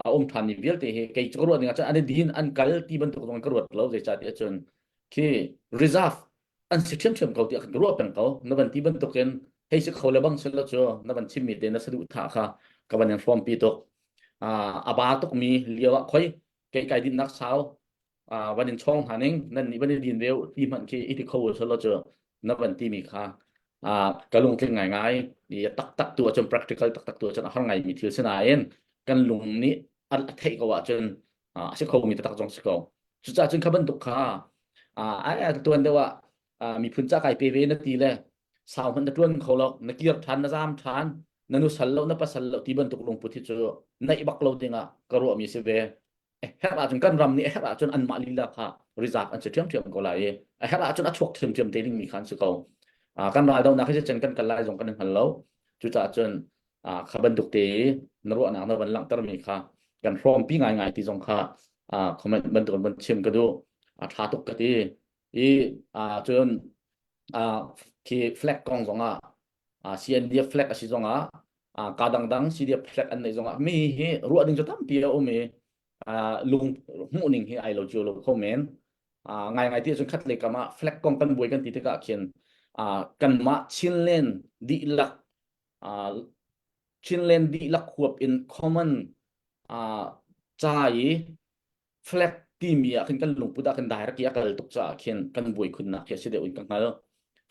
a um ṭhan mi vialte hi kei cu ka ruah ding ah cun an i din an kal ti bantuk zong ka ruat lo zeicahtiah cun khi reserve an si ṭhiamṭhiam ko tiah kan ka ruah peng ko na van ti bantukin hei si kho le bang silo cu na van chimmi te na saduh thah kha ka van in hrawmpi tuk a ba tukmi lio ah khoi kei kai dinnak sau van in chawng hna ning nan nih van i din ve ti hmanh khi i ti kho silo cu na van timi kha ka lungtling ngaingai i taktak tu ahcun practical taktak tu ahcun a har ngaimi thil si nain kan lung nih a theih ko ahcun a si khomi taktak zong si ko cucaah cun kha bantuk kha ai a tuan deuh ah miphun ca kai pe ve na ti le sau hmanh na tuan kho lo na kir than na zam than na nu sal lo na pasal lo ti bantuk lungput hi cu naih bak lo dingah ka ruahmi si ve herh ahcun kan ram nih a herh ahcun anmah lila kha reserve an si ṭhiamṭhiam ko lai i a herh ahcun a chuak ṭhiamṭhiam te dingmi kha an si ko. Kan raldohnak hi cun kan kal lai zong kan i hngal lo. Cucaah cun kha bantuk te i na ruahnak na van langhtermi kha kan hrawmpi ngaingai ti zong kha comment bantuk in van chim ka duh. A ṭha tuk ka ti. I cun khi flag kong zongah CNDF flag a si zongah ka dangdang CDF flag an neih zongah mi hi ruah ding cu tampi a um i lung hmuh ning hi ai lo cio lo kho men ngai ngai ti cun khat lei kam ah flag kong kan buai kan ti tikah khin kanmah Chinland dihlak Chinland dihlak huap in common ca i flag timi ah khin kan lungput ah khin direct i a kal tuk caah khin kan buai khunnak khi a si deuh in ka hngal.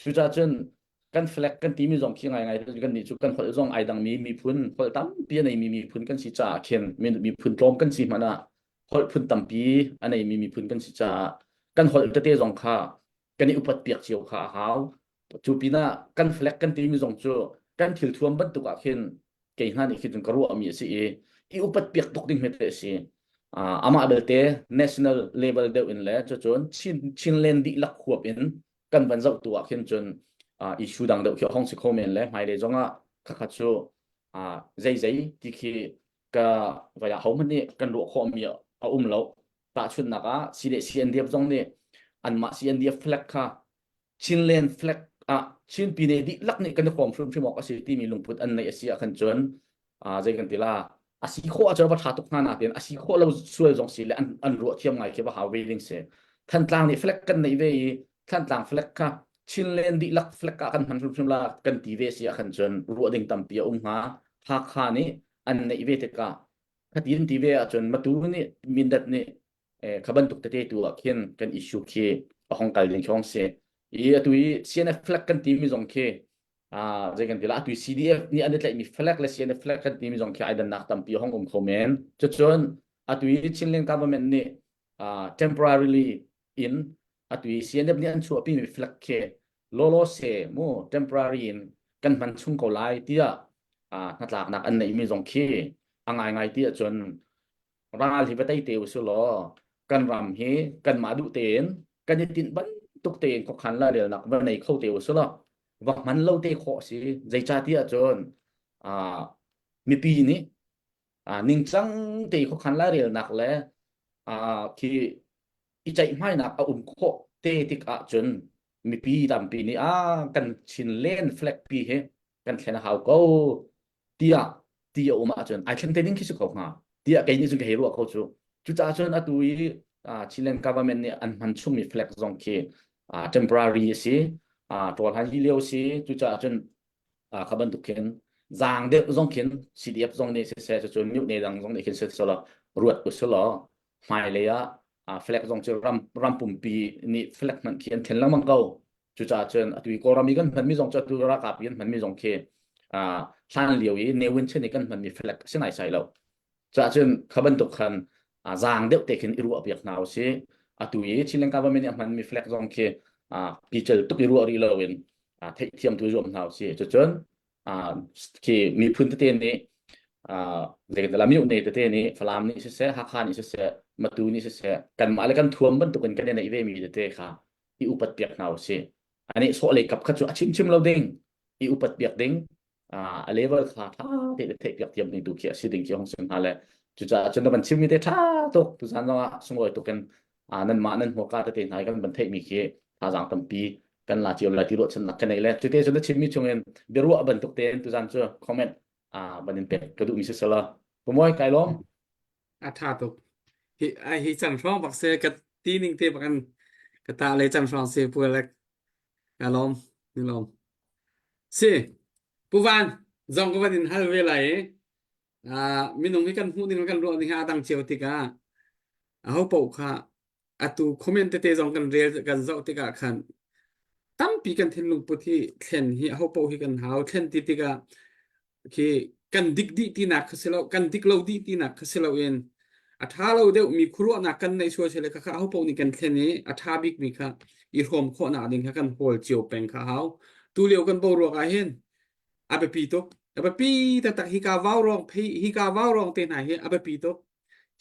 Cucaah cun kan flag kan timi zong khi ngaingai kan nih cu kan holh zong ai dangmi miphun holh tampi a neimi miphun kan si caah khin miphun tlawm kan si hmanh ah holh phun tampi a neimi miphun kan si caah kan holh tete zong kha kan i upat piak cio kha a hau. Cu pinah kan flag kan timi zong cu kan thil thuam bantuk ah khin kei hna nih khi cun ka ruahmi a si i i upat piak tuk ding hmete a si. Uh, amah belte national level deuh in le cucun Chin Chinland dihlak huap in kan van zoh tu ah khin cun uh, issue dang deuh khi hong si kho men le hmailei zongah khakha cu uh, zei zei ti khi ka vaya ho hmanh nih kan ruah khawh mi a um lo tahchunhnak ah CNDF zong nih anmah CNDF flag kha Chinland flag ah Chin pine dihlak nih kan i hrawm hrimhrim awk a si timi lungput an neih a si ah khan cun zei kan ti la a si khawh ahcun va ṭha tuk hna natin a si khawh lo sual zong si le an, an ruah thiam ngai khi va hau ve ding si Thantlang nih flag kan neih ve i Thantlang flag kha Chinland dihlak flag ah kan hman hrimhrim la kan ti ve si ah khan cun ruah ding tampi a um hnga Hakha nih an neih ve tikah khatin ti ve ahcun Matu nih Mindat nih kha bantuk tete tu ah khin kan issue khi a hong kal ding khi si i atu i CNF flag kan timi zong khi zei kan ti la atu CDF nih an i tlaihmi flag le CNF flag kan timi zong khi ai dannak tampi a hong um kho men cucun atu i Chinland government nih temporarily in atu i CNF nih an chuahpi mi flag khi lolo se mu temporary in kan hman chung ko lai tiah hnatlaknak an neihmi zong khi a ngaingai ti ahcun ral hi va tei te u law kan ram hi kanmah duh tein kan i tinh bantuk tein khuakhan lairelnak va nei kho te u law va hman lo te khawh si zeicahtiah cun mipi nih ningcang te khuakhan lairelnak le khi i ceihmainak a um khawh te tik ahcun mipi tampi nih a kan Chinland flag pi hi kan thlen a hau ko tiah ti a um ahcun ai thleng te ding khi si ko hnga tiah kei nih cun ka hei ruah ko cu cucaah cun atu i Chilean government nih an hman chungmi flag zong khi temporary a si ṭawl han hi lio si cucaah cun kha bantuk khin zaang deuh zong khin CDF zong nih siseh cucun mute dang zong nih khin siseh law ruat usih law hmailei ah flag zong cu ram ram pumpi nih flag hmanh khi an thlen lengmang ko Cucaah cun atu i Kawlram i kan hmanmi zong cu atu ralkap i kan hmanmi zong khi hlan lio i Ne Win chen i kan hmanmi flag a si naisai lo. Cucaah cun kha bantuk khan zaang deuh te khin i ruah piak hna usih. Atu i Chinland government nih a hmanmi flag zong khi pical tuk i ruah rih loin theihthiam tu i zuam hna usih. Cucun khi miphun tete nih zeitindah myohne tete nih Falam nih siseh, Hakha nih siseh, Matu nih siseh, kanmah le kan thuam bantukin kan i neih vemi tete kha i upat piak hna usih. Ani sawh lei kap kha cu a chimchim lo ding, i upat piak ding. A level kha ṭha tein theih piak thiam ding tu khi a si ding khi hong sim hna le cucaah cun na van chimmi te ṭha tuk tuzan zong ah sunglawi tuk in nanmah nan hmurka tete hna kan van theihmi khi thazaang tampi kan la cio lai ti ruahchannak ka nei le cute cun na chimmi chungin biaruah bantuk tein tuzan cu comment ban in pek ka duhmi si sala Pumawi kai lawm. A ṭha tuk. Hi hi chan hrawng bak se ka ti ning te bakan ka ta le chan hrawng se pu le ka lawm ni lawm. Si Pu Van zong ka van in hal ve lai i minung hi kan hmuh ning kan ruah ning hi aa dang cio tikah aho paoh kha atu comment tete zong kan rel kan zoh tikah khan tampi kan thinlung put hi thlen hi aho paoh hi kan hau thlen ti tikah khi kan dik dih tinak kha si lo kan dik lo dih tinak kha si lo in a ṭha lo deuh mi khuaruahnak kan neih sual sile kha kha aho paoh nih kan thlen i a ṭha bik mi kha i hrawm khawhnak ding kha kan hawl cio peng kha hau tu lio kan boruak ah hin a biapi tuk a biapi taktak hika vaurawng phei hika vaurawng te hna hi a biapi tuk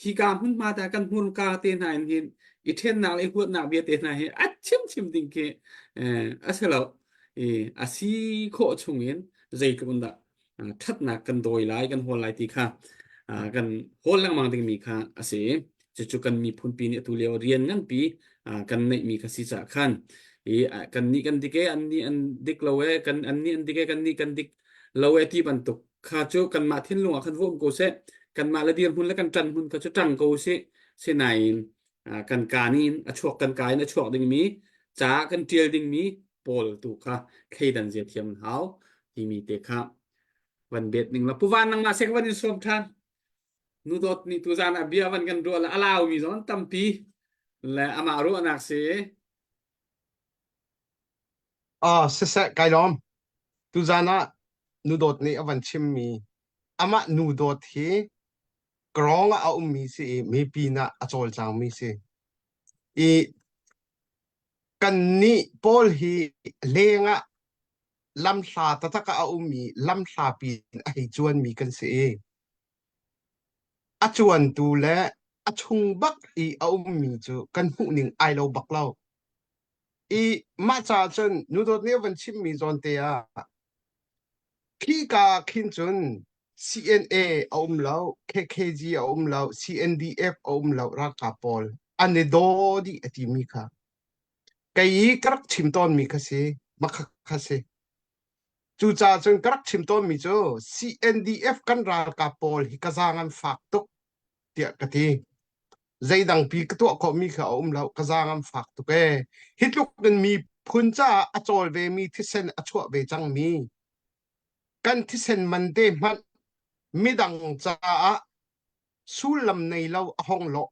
hika hmunhma ta kan hmurka te hna in hin i ṭhennak le i huatnak bia te hna hi a chimchim ding khi a si lo i a si khawh chung in zeitluk in dah ṭhatnak kan dawi lai kan hawl lai ti kha kan hawl lengmang dingmi kha a si cucu kan miphun pi nih atu lio rian nganpi kan neihmi kha si caah khan i kan nih kan dik e an nih an dik lo e kan an nih an dik e kan nih kan dik lo e ti bantuk kha cu kanmah thinlung ah khan va um ko seh kanmah le dirhmun le kan ṭan hmun kha cu ṭang ko usih sinain kan kaan in a chuak kan ka in a chuak dingmi ca kan ṭial dingmi pawl tu kha thleidan zia thiam an hau timi te kha van bet ning la puvan nangmah sek van in sawm ṭhan nu dawt nih tuzan ah bia van kan ruah le a laumi zong an tampi le amah ruahnak si Ah, siseh kai lawm. Tuzan ah nu dawt nih a van chimmi amah nu dawt hi krawng ah a ummi si i mi pinah a cawlcangmi si. I kannih pawl hi leng ah lamhla taktak ah a ummi lamhla pin a hei cuanmi kan si i a cuantu le a chung bak i a ummi cu kan hmuhning ai lo bak lo. I mah caah cun nu dawt nih a van chimmi zawn te ah khika khin cun CNA a um lo, KKG a um lo, CNDF a um lo ralkap pawl an i daw dih a timi kha. Kei i ka rak chim tawnmi kha si, makha kha si. Cucaah cun ka rak chim tawnmi cu CNDF kan ralkap pawl hi ka zaang an fak tuk tiah ka ti. Zeidang pi ka tuah khawhmi kha a um lo, ka zaang an fak tuk ee. Hi tluk in miphun caah a cawl vemi thisen a chuah ve cangmi kan thisen man te hmanh midang caah sullam nei lo a hong lawh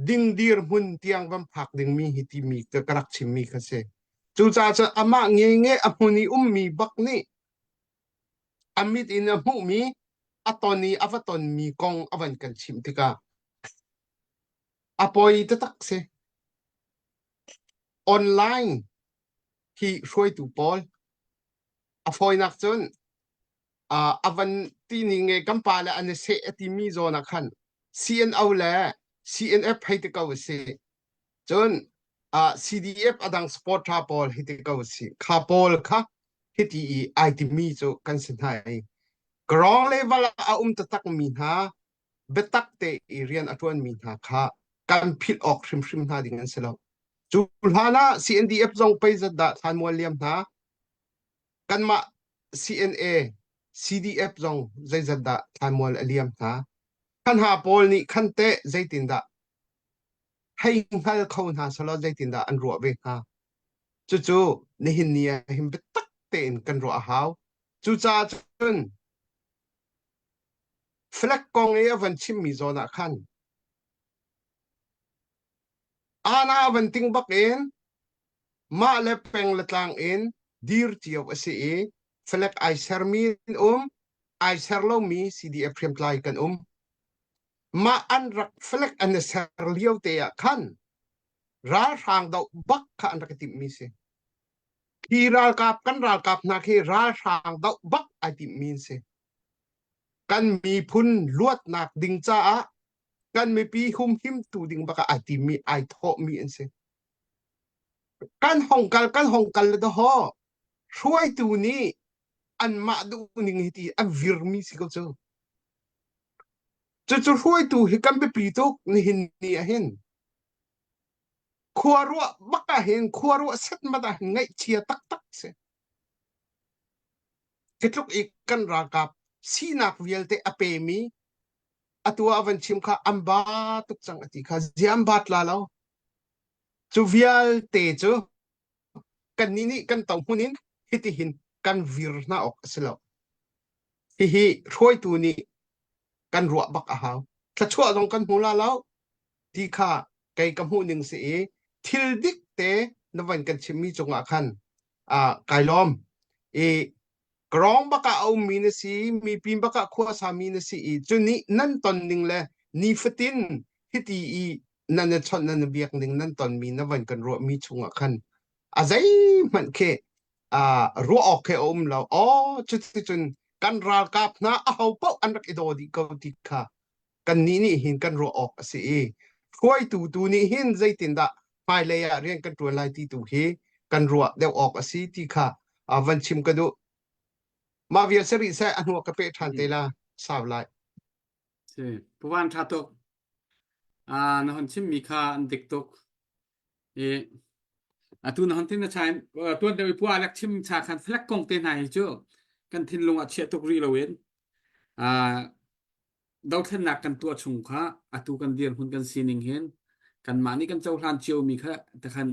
ding dirhmun tiang van phak dingmi hi timi ka ka rak chimmi kha si. Cucaah cun amah ngenge a hmun i ummi bak nih a mit in a hmuhmi a ton i a va tonmi kong a van kan chimh tikah a poi taktak si. Online hi hruaitu pawl a fawinak cun uh, a van ti ning e kan pa le an i seh a timi zawn ah khan CNO le CNF hei ti ko si cun uh, CDF adang sport tha pawl hi ti ko si kha pawl kha hiti i ai timi cu kan si hna i ground level a um taktak mi hna biatak te i rian a ṭuan mi hna kha kan philh awk hrimhrim hna ding an si lo cu hlan ah CNDF zong pei zat dah thlanmual liam hna kanmah CNA, CDF zong zeizat dah thlanmual a liam hna. Khan ha pawl nih khan teh zeitindah hei hngal kho hna selaw zeitindah an ruah ve hnga. Cucu nihin ni ah hin biatak tein kan ruah a hau. Cucaah cun flag kong i a van chimmi zawn ah khan ana a van ting bak in Mah le peng le tlang in dir cio a si i flag ai sermi an um, ai ser lomi CDF hriamtlai kan um. Mah an rak flag an i ser lio te ah khan ralhrang doh bak kha an rak i timhmi si. Khi ralkap kan ralkap hna khi ralhrang doh bak ai timhmi an si. Kan miphun luatnak ding caah kan mipi humhimtu ding bak ah ai timmi ai thawhmi an si. Kan hong kal kan hong kal le dawh hruaitu nih Anmah duh ning hi ti an virmi si ko cu. Cucu hruaitu hi kan biapi tuk nihin ni ah hin. Khua ruah bak ah hin khua ruah setmat ah hin ngaihchia taktak si. Hi tluk i kan ralkap sinak vialte a pemi atu ah van chim kha an ba tuk cang a ti kha zia an bat la lo. Cu vialte cu kannih nih kan to hmun in hitihin kan vir hna awk a si lo. Hihi hruaitu nih kan ruah bak a hau. Thluachuah zong kan hmu la lo ti kha kei ka hmuh ning si i thil dik te na van kan chimmi cungah khan ah kai lawm. I Krawng bak ah a ummi na si, mipi bak ah khua sami na si i cu nih nan ton ning le nifatin hiti i nan i chawnh nan i biak ning nan tonmi na van kan ruahmi chungah khan a zeihmanh khi ruah awk khi a um lo. Aw, cuticun kan ralkap hna aho paoh an rak i daw dih ko ti kha kannih nih hin kan ruah awk a si i hruaitu tu nih hin zeitindah hmailei ah rian kan ṭuan lai ti tu hi kan ruah deuh awk a si ti kha van chim ka duh. Mah vial si rih seh a hnu ka peh ṭhan te la sau lai. Si, Puvan ṭha tuk. Ah, na hon chimmi kha an dik tuk. I atu na hon tin na chain tuan deuh i pua lek chim cha khan flag kong te hna hi cu kan thinlung ah chiah tuk rih loin ah dothlennak kan tuah chung kha atu kan dirhmun kan sining hin kanmah nih kan cohlan ciomi kha takhan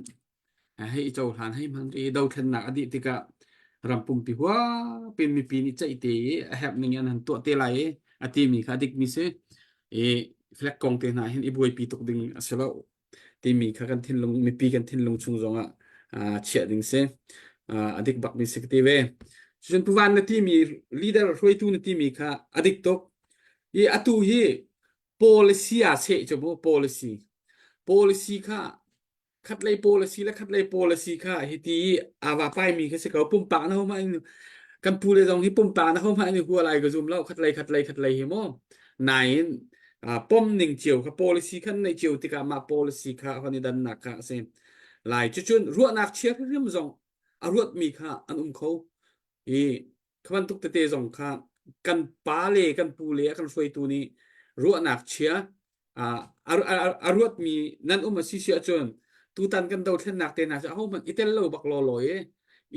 hei i cohlan hei hman i dothlennak a dih tikah ram pumpi huapin mipi nih ceih te i a herh ning in an tuah te lai i a timi kha a dikmi si i flag kong te hna hin i buaipi tuk ding a si lo timi kha kan thinlung mipi kan thinlung chung zongah chiah ding si a dik bakmi si ka ti ve cun puvan na timi leader hruaitu na timi kha a dik tuk i atu hi policy ah seh cu mu policy policy kha khatlei policy le khatlei policy kha hiti i aa va paimi kha si ko pumpak na homa in kan pu le zong hi pumpak na homa in hua lai ka zum lo khatlei khatlei khatlei hi mu nain pom ning cio kha policy khan nei cio tikah mah policy kha hon i dannak kha a si lai cucun ruahnak chia hrim zong a ruatmi kha an um kho i kha bantuk tete zong kha kan pa le kan pu le a kan hruaitu nih ruahnak chia a ruatmi nan um a si si ahcun tutan kan dothlennak te hna cu ahohmanh i tel lo bak law law i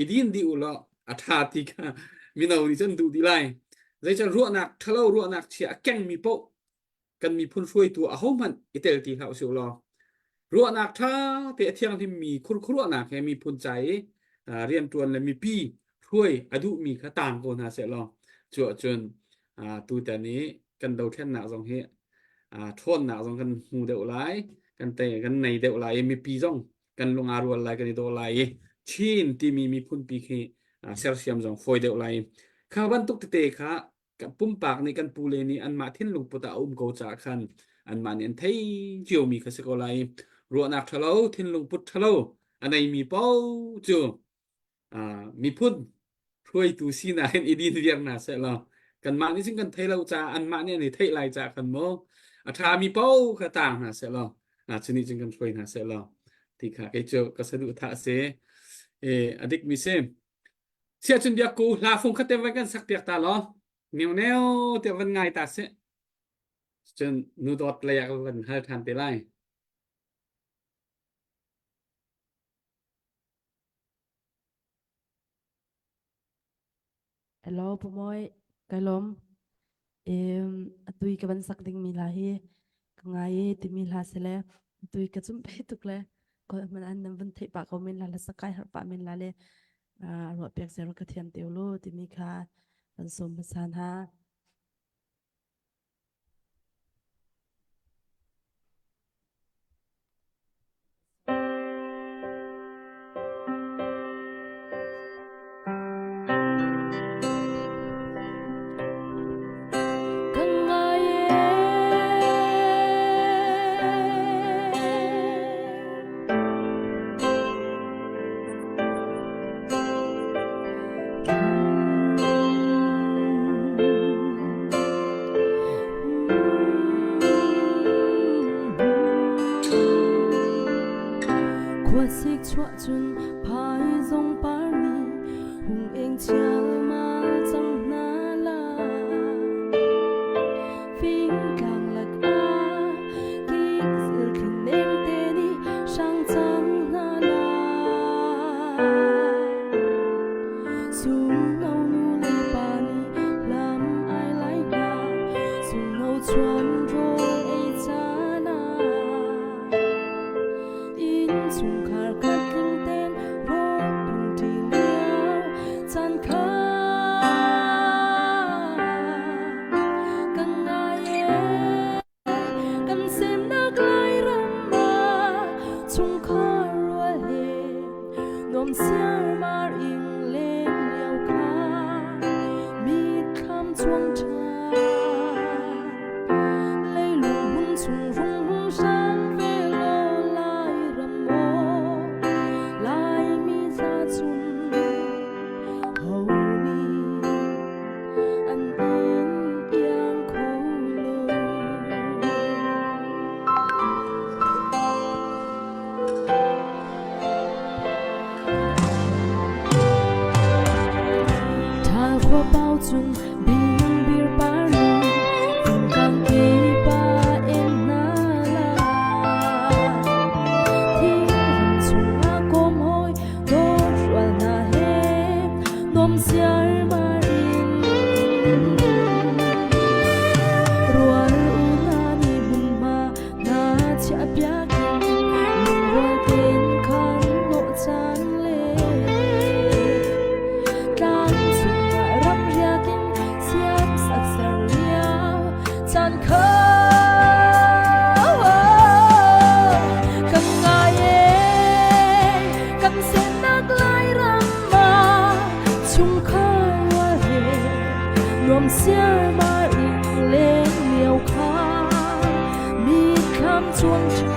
i din dih u law a ṭha ti kha mino nih cun duh dih lai. Zeicah ruahnak ṭhalo ruahnak chia a kengmi paoh kan miphun hruaitu ahohmanh i tel ti hlah usih law ruahnak ṭha te a thianghlimmi khurkhuruahnak he miphun ca i rianṭuan le mipi hruai a duhmi kha taang ko hna seh law cu ahcun tutan i kan dothlennak zong hi ṭhawnnak zong kan hmu deuh lai kan tei kan nei deuh lai i mipi zong kan lung aa rual lai kan i daw lai i Chin timi miphunpi khi sersiam zong fawi deuh lai kha bantuk tete kha pumpak nih kan pule nih anmah thinlung put ah a um ko caah khan anmah nih an thei ciomi kha si ko lai ruahnak ṭhalo thinlung put ṭhalo a neimi paoh cu miphun hruaitu sinak in i din viar hna seh law kanmah nih cun kan thei lo caah anmah nih an i theih lai caah khan maw a ṭhami paoh kha taang hna seh law cu nih cun kan hruai hna seh law ti kha kei cu ka saduhthah a si e a dikmi si siahcun biakku hla fung khat te van kan sak piak ta law neu neu te van ngai ta sih cun nu dawt lei ah van hal ṭhan te lai Hello, Pu Mawi, kai lawm. Um, atui ka van sak ding mi hla hi ka ngai i timi hla si le atui ka zum pe tuk le ko man an nan van theih pah ko men la la sakai har pah men la le ruah piak zero ka thiam te lo timi kha van som hmasa hna. Ka ngai e. Khuasik chuah cun phaizawng par nih hung eng chialmal. chuan rawl ei caan ah innchungkhar khat tling tein rawl dum ṭi lio caan kha ka ngai ee. Kan semnak Lairam ah chungkhar rual he nuam siarmar in len lio kha mitthlam chuang ṭha. Leilung hmun chung rung hram ve law Lairam aw Laimi tla cun ho nih an in iang kho lo. Ṭhal khua pau cun bingbir par in fingtlang kepa en hna la. Thingram chungah kawm hawi dawt rual hna he nuam siarmar in rual u hna nih hmunhma hna chiahpiak in lungrual tein khan hnawh caan le tlang cungah ram riak in siamsak ser lio caan kha kan ngai ee kan semnak Lairam ah chungkhar rual he nuam siarmar in leng lio kha mitthlam cuang ṭha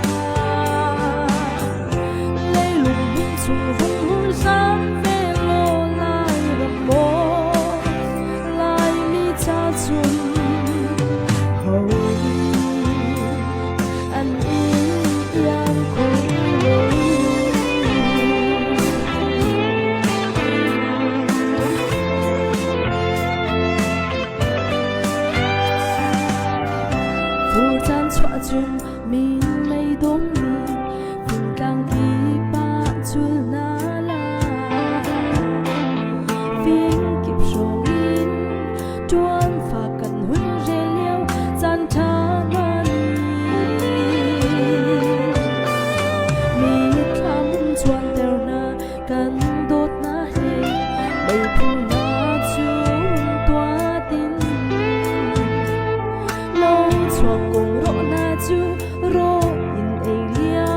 leilung hmun chung rung hram ve law Lairam maw Laimi ca cun ho an in iang kho lo. Fur caan chuah cun min mei dawmmi fingtlang kip ah cul hna la. Fingkip hrawng in ṭuan fa kan hun rel lio caan ṭha hna ni. Mithlam cuanter hna kan dawtnak he meiphu hna cu tuah tin. Lo chuak kong rawh hna cu rawh in ei lio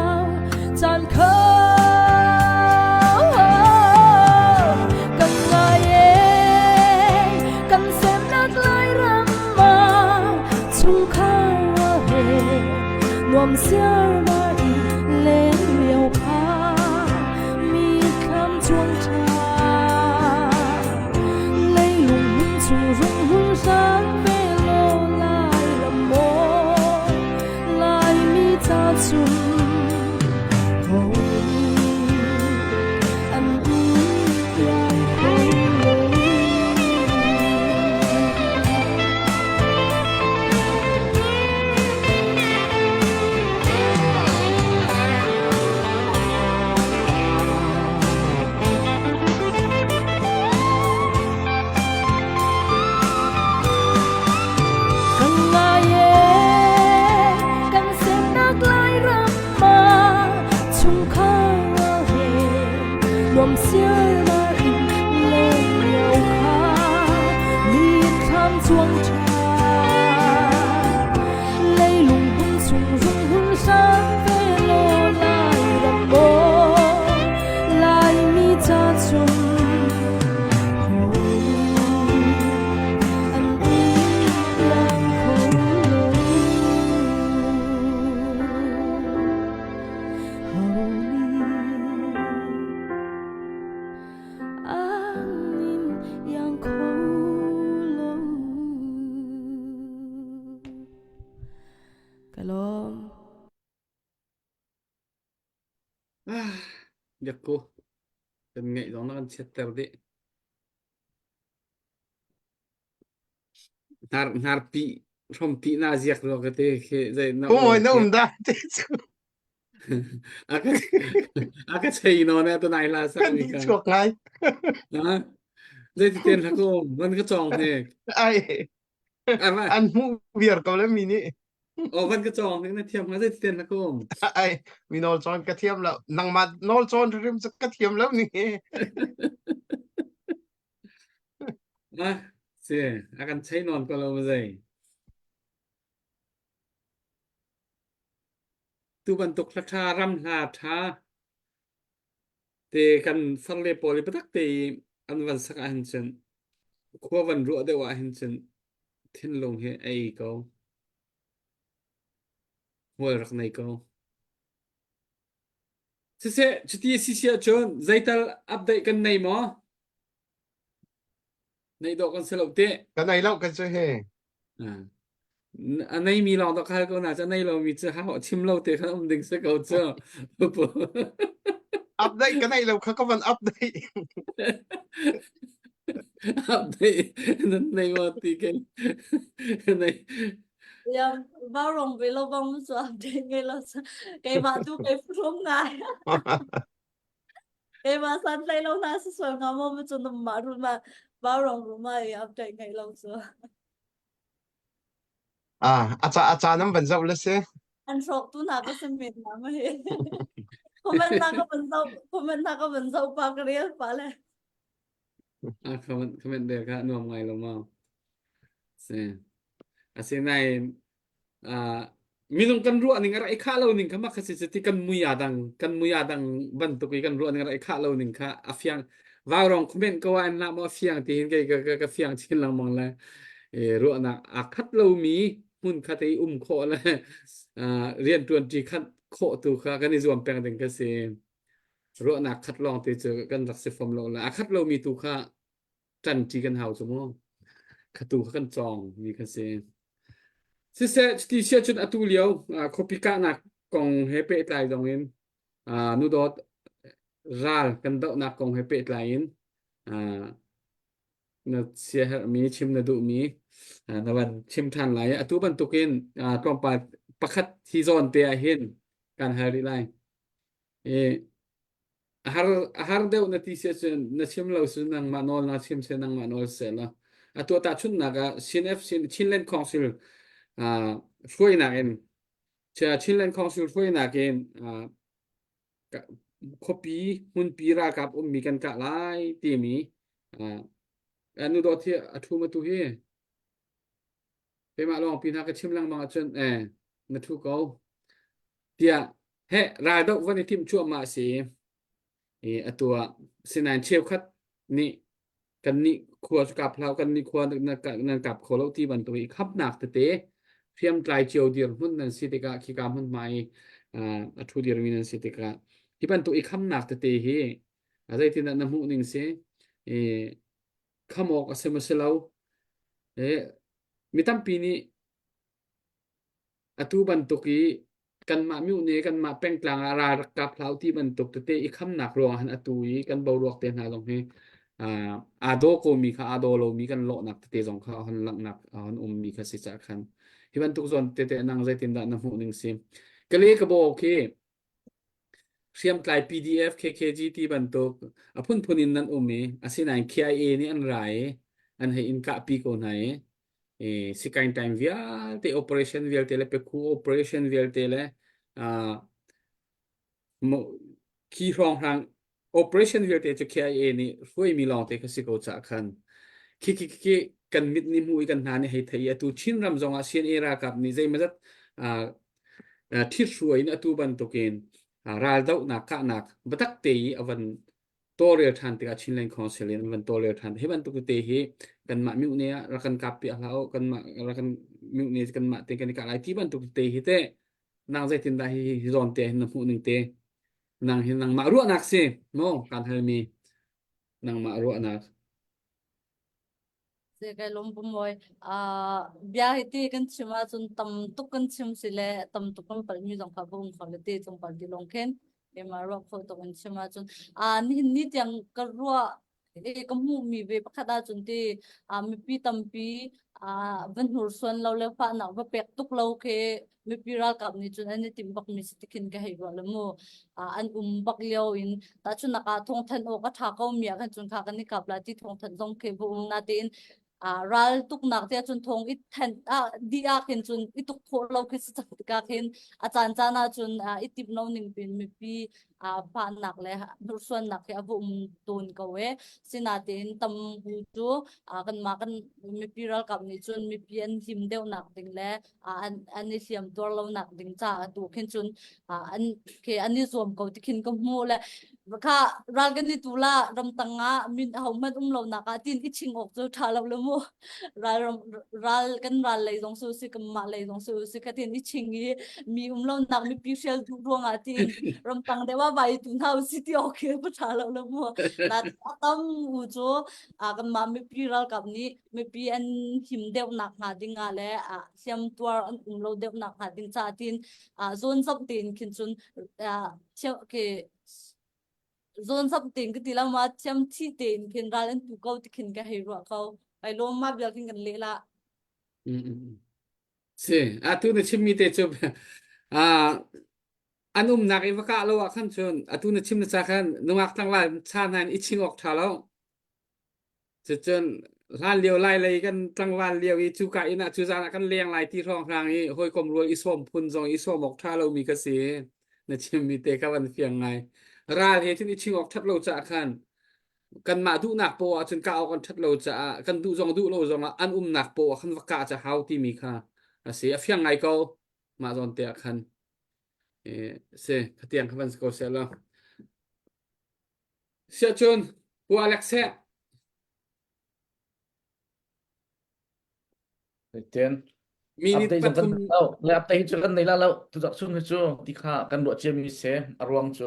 caan kha kan ngai ee kan semnak Lairam ah chungkhar rual he nuam siarmar in len lio kha mitthlam cuang ṭha leilung hmun chung rung hun hram ve law Lairam maw Laimi ca cun ho an iang kho lo. Kan ngai ee, kan semnak Lairam ah chungkhar he nuam siarmar in len lio kha mitthlam cuang ṭha. Leilung hmun chung rung hun hram ve law Lairam maw Laimi ca cun an iang kho lo. Ho nih an in iang kho lo. Ka lawm. Ah, biakku kan ngeih zong na kan chiatter dih. Hnar hnarpi hrompi na ziak lo ka te khi zei na Pumoi na um da te cu. A ka a ka chei no ne tu nai la sak Kan mi ni ka. chuak ngai. Ha? Zei ti ten hla ko man ka chong hnek. Ai. An hmuh viar ko le mi nih. Oh van ka cawng ning na thiam hnga zei ten na kom. Ai mi nawl cawn ka thiam lo. Nangmah nawl cawn hrim cu ka thiam lo ni. Ah si a kan chei nawn ko lo ma zei. Tu bantuk hla ṭha ram hla ṭha te kan farle pawl i biatak te i an van sak ahhin cun khua van ruah deuh ahhin cun thinlung hi a ei ko. Hmual rak nei ko. Siseh, cuti a si si ahcun zeital update kan nei maw? Neih dawh kan si lo teh. Ka nei lo kan cu he. A nei mi lawng dawh khal ko na cu a nei lomi cu hau chim lo te khan um ding si ko cu. Update ka nei lo kha ka van update. Update nan nei ma ti ke nei. Ya, bao rong ve lo bang mu cu update ngai lo keimah tu kei furum ngai. Keimah san hlei lo hna si sual hnga maw cu na mah run ma vaurawng rum ah i update ngeih lo cu. Ah, a ca a ca nan van zoh le si. An hrawk tu hna ka si men na ma hi. Comment na ka van zoh comment na ka van zoh pa ka rel pa le. Ah, comment comment bel kha nuam ngai lo ma. Si. Asinain uh, minung kan ruah ning a rak i khah lo ning kha mak si ti kan mui aa dang kan mui aa dang bantuk i kan ruah ning a rak i khah lo ning kha a fiang vaurong comment ko ah an lah maw a fiang ti hin kei ka, ka, ka fiang chin lengmang le e, ruahnak aa khat lomi hmun khat i um khawh le uh, rian ṭuan ṭi khat khawh tu kha kan i zuam peng ding ka si ruahnak khat lawng te cu kan rak si fom lo le a khat lomi tu kha ṭanṭi kan hau cu mu. Khatu kha kan cawng mi kha si. Siseh, cuti sia cun atu lio khuapi kahnak kong he pehtlai zong in nudawt ral kan dohnak kong he pehtlai in na siaherhmi chim na duhmi na van chim ṭhan lai. Atu bantukin tlawmpal pakhat hi zawn te ah hin kan hal rih lai. I A har a har deuh na ti si ahcun na chim lo si nangmah nawl na chim seh nangmah nawl seh law atu tahchunhnak ah CNF Chinland Council uh, hruainak in Chinland Council hruainak in uh, khuapi hmunpi ralkap ummi kan kah lai timi uh, nu dawt hi a thu ma tu hi keimah lawng pi hna ka chim lengmang ahcun eh na thu ko tiah heh raldoh van i timh cuahmah a si i atu ah sinain cheukhat nih kannih khua cu kap hlah kannih khua nan kap kho lo ti bantuk i khamnak tete hriamtlai cio dirhmun nan si tikah khika hmunhma i a ṭhu dirmi nan si tikah hi bantuk i khamnak tete hi zeitindah na hmuh ning si i kham awk a si maw si lo mi tampi nih Atu bantuk i kanmah myone kanmah pengtlang ah ral rak kap hlah u ti bantuk tete i khamnak ruangah hin atu i kan boruak te hna zong hi aa daw komi kha aa daw lomi kan lawhnak tete zong kha a hon langhnak a hon ummi kha si caah khan hi bantuk zawn tete nang zeitindah na hmuh ning si kale ka bo khi hriamtlai PDF KKG ti bantuk a phunphun in nan um i asinain KIA nih an ra i an hei in kahpi ko hna i i sikain time vialte operation vialte le pekhu operation vialte le uh, khi hrawnghrang operation vialte cu KIA nih hruaimi lawngte kha si ko caah khan khi khi khi kan mit nih hmu i kan hna nih hei thei i atu Chin ram zongah CNA ralkap nih zeimawzat ṭhithruai in atu bantukin raldohnak kahnak biatak te i a van tawlrel ṭhan tikah Chinland Council in an van tawlrel ṭhan hi bantuk te hi kanmah mihne ah rak kan kap piak hlah u kanmah rak kan mihne kanmah te kan i kah lai ti bantuk te hi teh nang zeitindah hi hi zawn te hin na hmuh ning te nang hi nangmah ruahnak si maw kan halmi nangmah ruahnak Se kai lawm pumoi ah bia hi ti kan chim ahcun tam tuk kan chim si le tam tuk kan palhmi zong kha va um kho le ti tlawmpal ti lawng khin keimah ruah kho tuk in chim ahcun ah nihin ni tiang ka ruah i ka hmuhmi ve pakhat ahcun ti ah mipi tampi ah va hnursuan lo le fahnak va pek tuk lo khi mipi ralkap nih cun an i timh bakmi si ti khin ka hei ruah le mu ah an um bak lio in tahchunhnak ah thawngthanh awk a ṭha ko mi ah khan cun kha kan i kap la ti thawngthanh zong khi va um natein. Ral tuknak te cun thong i then ah di ah khin cun i tuk khawh lo khi si cang tikah khin a caan caan ah cun i timh lo ning pin mipi fahnak le hnursuannak hi a va um tawn ko e. Sinain tam bu cu kanmah kan mipi ralkap nih cun mipi an him deuhnak ding le an an i hliam tuar lonak ding caah tu khin cun an ke an i zuam ko ti khin ka hmu le kha ral kan i tu la ramtang ah min ho hmanh um lo nak ah tin i ching awk cu tha lo le mu ral ral kan ral lei zong su si kan mah lei zong su si ka tin i ching i mi um lo nak mi pi hrial duh ruang ah tin ramtang dewa vai tu hna si ti ok pa tha lo le mu na tam u chu kan mah mipi ralkap nih mipi an him deuh nak hnga ding ah le hliam tuar an um lo deuh nak hnga ding ca tin zawn zam tein khin cun ke zawn zam tein ka ti la ma thiam thi tein khin ral an tu ko ti khin ka hei ruah ko ai lom ma bial khin kan le la. Si atu na chimmi te cu an umnak i va kah lo ah khan cun atu na chim na ca khan nungak tlangval cha hna in i ching awk ṭha lo. Cucun hlan lio lai lei kan tlangval lio i cuka inn ah cu zan ah kan leng lai ti hrawnghrang i hawikom rual i sawm phun zong i sawm awk ṭha lomi ka si. Na chimmi te kha van fiang ngai. Ral he cun i ching awk ṭhat lo caah khan kanmah duhnak poah ah cun kah awk an ṭhat lo caah kan duh zong duh lo zong ah an umnak poah ah khan va kah ca hau timi kha a si. A fiang ngai ko mah zawn te ah khan. Si, khatiang kha van si ko seh law. Siahcun Pu Alex seh. Ten. Minute Update zong kan pathum lo. Le update hi cu kan nei la lo. Tu zak chung hi cu ti kha kan ruah cia mi se a ruang cu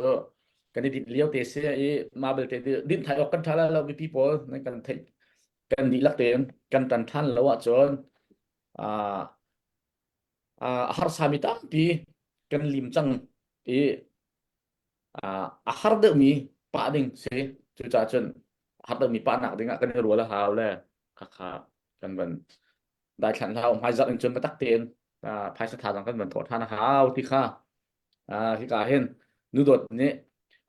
kan i dinh lio te se i ma belte din thai awk kan tha la lo mipi pawl nan kan theih kan dihlak tein kan tan than lo ahcun ah a harsa mi tampi kan lim cang i a har deuhmi pah ding si. Cucaah cun a har deuhmi pahnak ding ah kan i rual a hau le khakha kan van daithlan hlau hmaizarh in cun biatak tein phaisa thazaang kan van thawh ṭhan a hau ti kha hika hin nu dawt nih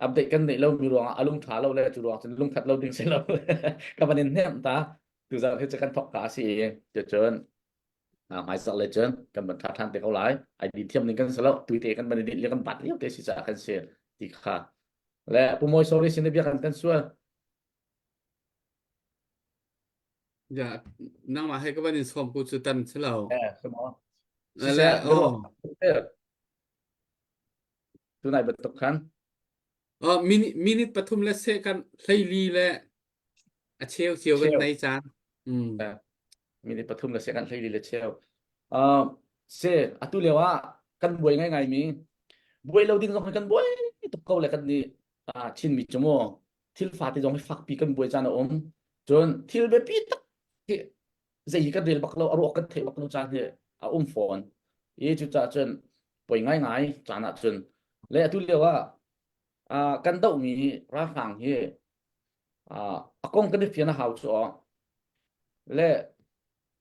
update kan neih lomi ruangah a lung ṭha lo le cu ruang cun lungthat lo ding si lo ka van in hnemh ta tuzarh hi cu kan thawk ka a si i cucun hmaizarh le cun kan van ṭha ṭhan te ko lai. Ai din thiam ning kan si lo. Tuite kan van i dinh le kan bat lio te si caah kan si ti kha. Le Pu Mawi sorry sin bia kan kan sual. Ya, nangmah he ka van in sawm ku cu tan si lo. Eh, si maw? Le, Siseh, oh. Tunai bantuk khan. Oh, minute, minute pathum le se kan hleili le A cheu cio kan Cheu. nei caan. Mm. Eh, minute pathum le second 14 le cheu. Uh, se atu lio ah kan buai ngai ngai mi buai lo ding zong hi kan buai tuk ko le kan nih ah Chin mi cu mu thil fate zong hi fakpi kan buai caan a um cun thil biapi tak hi zei hi kan rel bak lo a ruak kan theih bak lo caan hi a um fawn i cucaah cun poi ngai ngai caan ah cun le atu lio ah ah kan dohmi ralhrang hi a kong kan i fian a hau cu aw. Le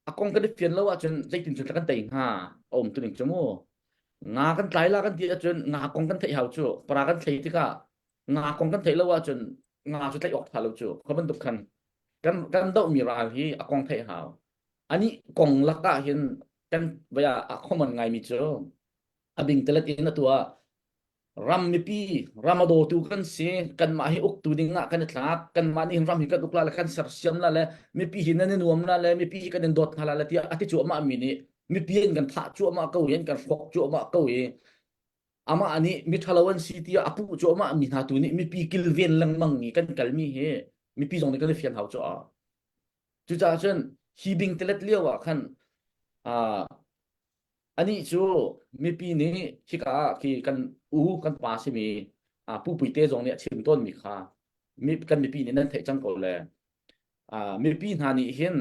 a kong kan i fian lo ahcun zeitin cun kan tei hnga a um tu ning cu mu. Nga kan tlai la kan ti ahcun nga kong kan theih hau cu. Para kan thlei tikah nga kong kan theih lo ahcun nga cu tlaih awk tha lo cu. Kha bantuk khan kan kan dohmi ral hi a kong theih hau. Ani kong lakah hin kan vaya a common ngaimi cu a bing telet in a tuah ram mipi ram a dawtu kan si kanmah hi uktu ding ah kan i tlak kanmah nih hin ram hi kan uk la le kan sersiam la le mipi hi nan i nuam la le mipi hi kan in dawt hna la le tiah a ti cuahmah mi nih mipi in kan thah cuahmah ko i an kan hrawk cuahmah ko i amah nih mi ṭhalo an si tiah a puh cuahmah mi hna tu nih mipi kilven lengmang i kan kalmi hi mipi zong nih kan i fian hau cu cucaah cun hi bing telet lio ah khan Anih cu mipi nih hika ah khi kan u kan pa simi Pu Puite zong nih a chim tawnmi kha kan mipi nih nan theih cang ko le mipi hna nih hin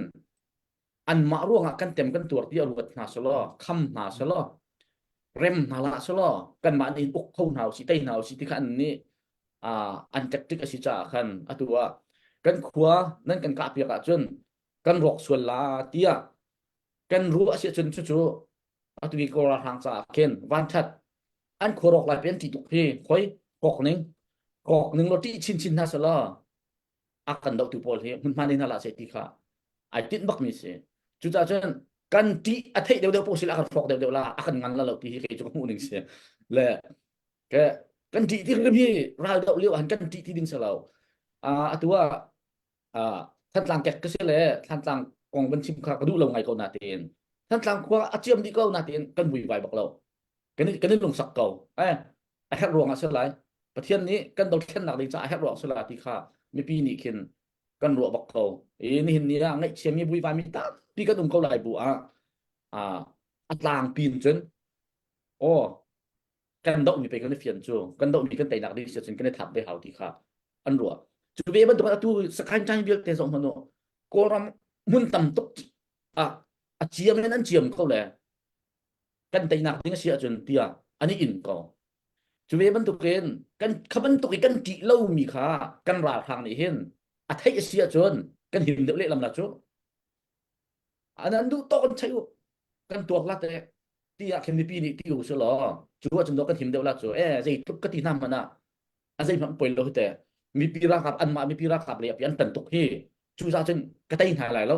anmah ruangah kan tem kan tuar tiah ruat hna selaw kham hna selaw rem hna hlah selaw kanmah nih uk kho hna usih tei hna usih ti kha an nih an tactic a si caah khan atu ah kan khua nan kan kahpiak ahcun kan rawk sual la tiah kan ruah a si ahcun cucu atu i Kawl ralhrang caah khin vanṭhat an khua rawk lai pen ṭih tuk hi khoi kok ning kok ning law ṭih chinchin hna selaw a kan dohtu pawl hi hmunhma nei hna hlah seh ti kha. Ai tinh bakmi si. Cucaah cun kan ṭih a theih deuhdeuh poh sila a kan hrawk deuhdeuh la a kan ngan la lo ti hi kei cu ka hmuh ning si. Le ke kan ṭih ti hrim hi ral doh lio ah kan ṭih ti ding si lo. Atu ah Thantlang kek ka si le Thantlang kong van chim kha ka duh lo ngai ko natein Thantlang khua a ciam dih ko natein kan vuivai bak lo. Kan kan i lungsak ko. Eh a herh ruang ah si lai. Pathian nih kan dothlennak ding caah a herh ruang si lai ti kha mipi nih khin kan ruah bak ko. I nihin ni ah ngaihchiami vuivaimi tampi kan um ko lai bu ah a tlangpi in cun aw kan dohmi pei kan i fian cu kan dohmi kan teinak ding si cun kan i thap ve hau ti kha an ruah. Cu ve bantuk atu Sakhain Chan vialte zong hmanh Kawlram hmun tam tuk ah a ciam in an ciam ko le kan teinak ding a si ahcun tiah an i in ko. Cu ve bantukin kan kha bantuk i kan ṭih lomi kha kan ralhrang nih hin a theih a si ahcun kan him deuh lehlam la cu. An an duh tawk an cheih u. Kan tuak la te tiah khin mipi nih ti u si law cu ahcun dawh kan him deuh la cu eh zeitluk ka ti hna hmanh ah a zeihmanh poi lo hi te mipi ralkap anmah mipi ralkap lei ah an tan tuk hi cu cah cun ka tei hna lai lo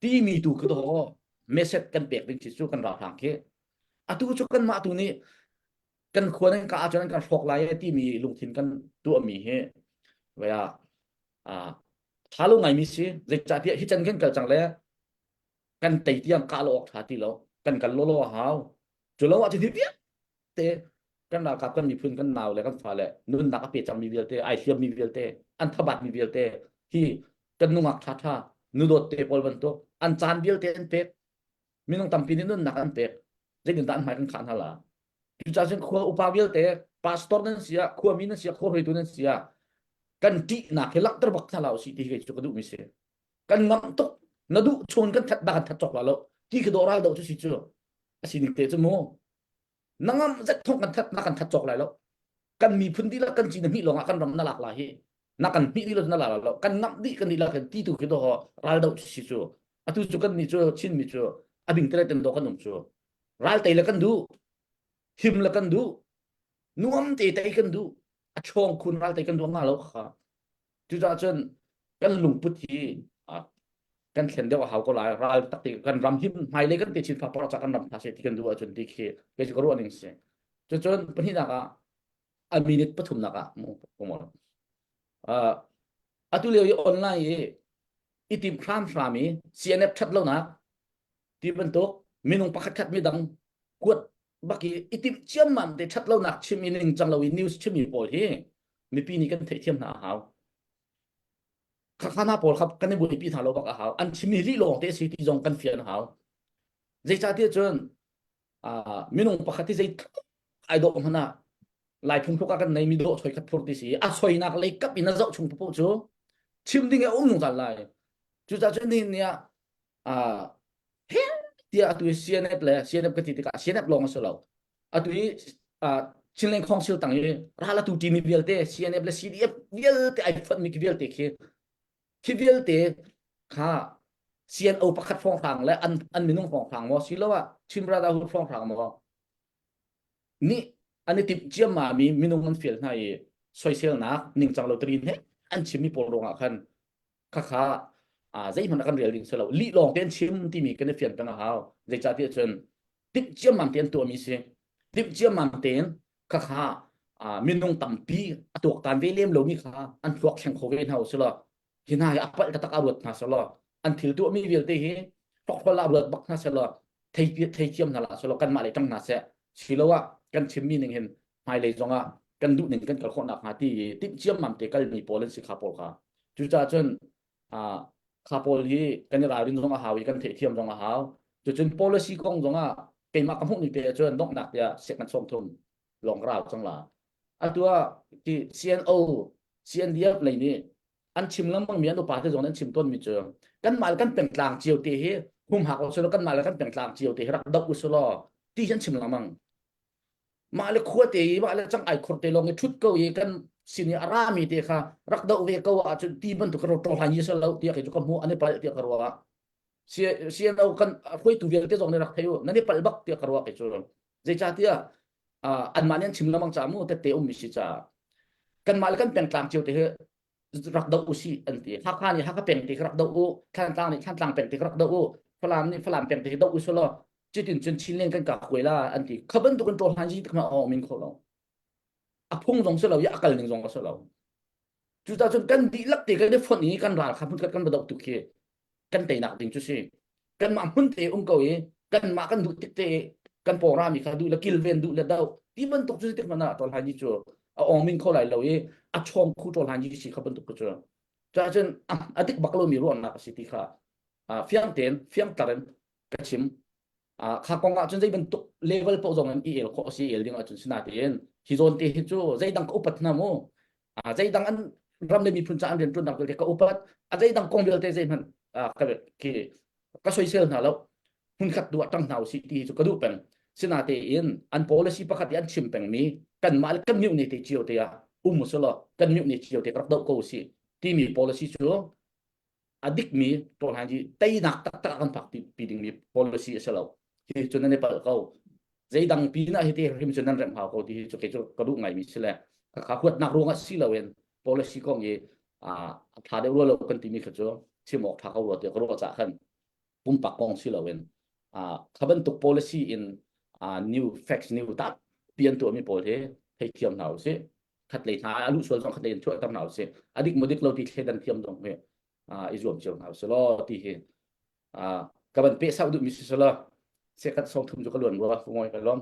timi tu khi daw message kan pek ding khi cu kan ralhrang khi atu cu kanmah tu nih kan khua nan ka ahcun an kan hrawk lai e timi lungthin kan tuahmi hi vaya a tha lo ngaimi si zeicahtiah hi can kan kal cang le kan tei tiang kah lo awk tha ti lo kan kal lolo a hau cu lo ahcun hi vialte kan ralkap kan miphun kan nau le kan fale nunnak a pe cangmi vialte ai hliammi vialte an thabat mi vialte hi kan nungak tha tha nudawt te pawl bantuk an caan vialte an pek minung tampi nih nunnak an pek zeitindah an hmai kan khah hna la cucaah cun khua upa vialte pastor nan si ah khuami nan si ah khua hruaitu nan si ah kan ṭihnak hi langhter bak hna la usih ti hi kei cu ka duhmi si kan ngamh tuk na duh chun kan that ba kan that cawk la lo ti khi dawh ral do cu si cu a si ning te cu mu na ngam zet thong kan that na kan that cawk lai lo kan miphun dihlak kan ci na hmih lawngah kan ram na lak lai hi na kan hmih dih lo na la lo kan ngamh dih kan dihlak kan ti tu khi do ral do si cu atu cu kan ni cu Chin mi cu a bing tele ten do kan um cu ral tei le kan duh him le kan duh nuam te tei kan duh a chawng khun ral tei kan duh nga lo kha Cucaah cun kan lungput hi kan thlen deuh a hau ko lai. Ral tak ti kan ram him hmailei kan te chin fa par kan ram tha se ti kan duh ahcun ti khi kei cu ka ruah ning si. Cucun pahnihnak ah a minute pathumnak ah mu mu uh, atu lio i online i i tim hramhram i CNF that lonak ti bantuk minung pakhat khat midang kuat bak i i timh ciammam te ṭhat lonak chim i ningcang lo i news chimmi pawl hi mipi nih kan theihthiam hna a hau. Khakha hna pawl kha kan i buaipi hna lo bak a hau. An chimmi lih lawng te si ti zong kan fian a hau. Zeicahtiah cun minung pakhat hi zeitluk ai dawh hmanh ah Lai phungthluk ah kan nei mi dawh soi khat phur ti si a soinak lei kap in a zoh chung paoh cu chim ding a um zungzal lai. Cucaah cun nihin ni ah he tiah atu hi CNF le CNF ka ti tikah CNF lawng a si lo atu hi Chinland Council tang i ral atu timi vialte CNF le CDF vialte ai fonhmi khi vialte khi khi vialte kha CNO pakhat hrawnghrang le an an minung hrawnghrang maw siloah Chin Brotherhood hrawnghrang maw nih an i timh ciammami minung an fial hna i soiselnak ningcang lo tarin he an chimmi pawl ruangah khan khakha zeihmanh a kan rel ding si lo lih lawng te an chim timi kan i fian peng a hau zeicahtiah cun timh ciammam te an tuahmi si timh ciammam tein khakha minung tampi a tuaktan ve lem lomi kha an thluak thleng kho ve hna u sila hi hna hi a palh taktak a ruat hna selaw an thil tuahmi vialte hi hrokhrawl ah ruat bak hna selaw thei theithiam hna la selaw kanmah lei ṭang hna seh siloah kan chimmi ning hin hmailei zongah kan duh ning kan kal khawh nakhnga ti i timh ciammam te kalmi pawl an si kha pawl kha cucaah cun kha pawl hi kan i ralrin zong a hau i kan theihthiam zong a hau cucun policy kong zongah keimah ka hmuh ni te ahcun donghnak tiah second 30 lawng ka rau cang la atu ah ti CNO CNDF lei nih an chim lengmang mi an upa te zong an chim tawn mi cu kanmah le kan pengtlang cio te hi humhak usulaw kanmah le kan pengtlang cio te hi rak doh usulaw ti hi an chim lengmang mah le khua te i mah le cang ai khur te lawng i thut ko i kan sin i a rami te kha rak doh ve ko ahcun ti bantuk ka ro hlan yi lo tiah kei cu ka hmu an i palh tiah ka ruah CNO kan hruaitu vialte zong nih rak thei u nan i palh bak tiah ka ruah kei cu zeicahtiah anmah nih an chim lengmang caah mu tette ummi si caah kanmah le kan pengtlang cio te hi. rak doh usih an ti. Hakha nih Hakha peng te rak doh u, Thantlang nih Thantlang peng te rak doh u, Falam nih Falam peng te doh u selaw cutin cun Chinland kan ka kuai la an ti. Kha bantuk in ṭawl hlan ji tik ma awng min kho lo. A phung zong si lo i a kal ning zong a si lo. Cucaah cun kan dihlak te kan i fonh i kan ral kha hmunkhat kan va doh tuk khi kan teinak ding cu si. Kanmah hmun te um ko i kanmah kan duh tik te kan pawrami kha duh le kilven duh le doh ti bantuk cu tik hmanh ah ṭawl hlan cu a awng min kho lai lo i a chawng khu ṭawl hlan si kha bantuk cu. Cucaah cun a dik bak lomi ruahnak a si ti kha fiang tein fiangtar in ka chim. Kha kong ah cun zei bantuk level paoh zong in i el khawh a si el ding ahcun sinatein hi zawn te hi cu zeidang ka upat hna mu zeidang an ram le miphun ca an rian ṭuannak vialte ka upat a zeidang kong vialte zeihmanh ka ki ka soisel hna lo hmunkhat tu ah ṭang hna usih ti hi cu ka duh peng sinatein an policy pakhat i an chim pengmi kanmah le kan mioh ne te cio te ah um usulaw kan mioh ne cio te rak doh ko usih timi policy cu a dikmi ṭawlhlan hi teinak taktak a kan phak pi dingmi policy a si lo. Hi cu nan i palh ko. Zeidang pin ah hiti hrim cu nan remh hau ko ti hi cu kei cu ka duh ngaimi si le kha huatnak ruangah si loin policy kong i a ṭha deuh rua lo kan timi kha cu chim awk ṭha ko rua tiah ka ruah cah khan pumpak kong si loin kha bantuk policy in new facts new tampi an tuahmi pawl hi theithiam hna usih. Khatlei hna a luh sual zong khatlei in chuahter hna usih. A dik maw dik lo ti thleidan thiam zong hi i zuam cio hna usih law ti hi ka van peh sau duhmi si selaw sekat song thum cu ka luan rua ngoi ka lawm.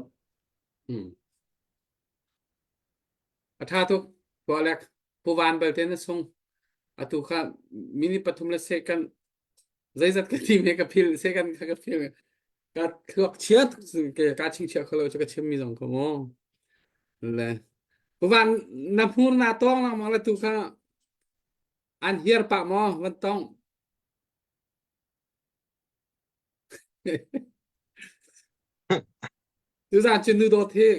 Hmm. A tha tuk. Pualek puvan balte na sung. Atu kha minute pathum le second zeizat ka ti me ka phil second kha ka phil ka thluak chiat ka chingchiah kholo chu ka chim mi zong ko mu le puvan na hmur na tong lang la tu kha an hiar pa maw van tong Tuzaan cu nu dawt hi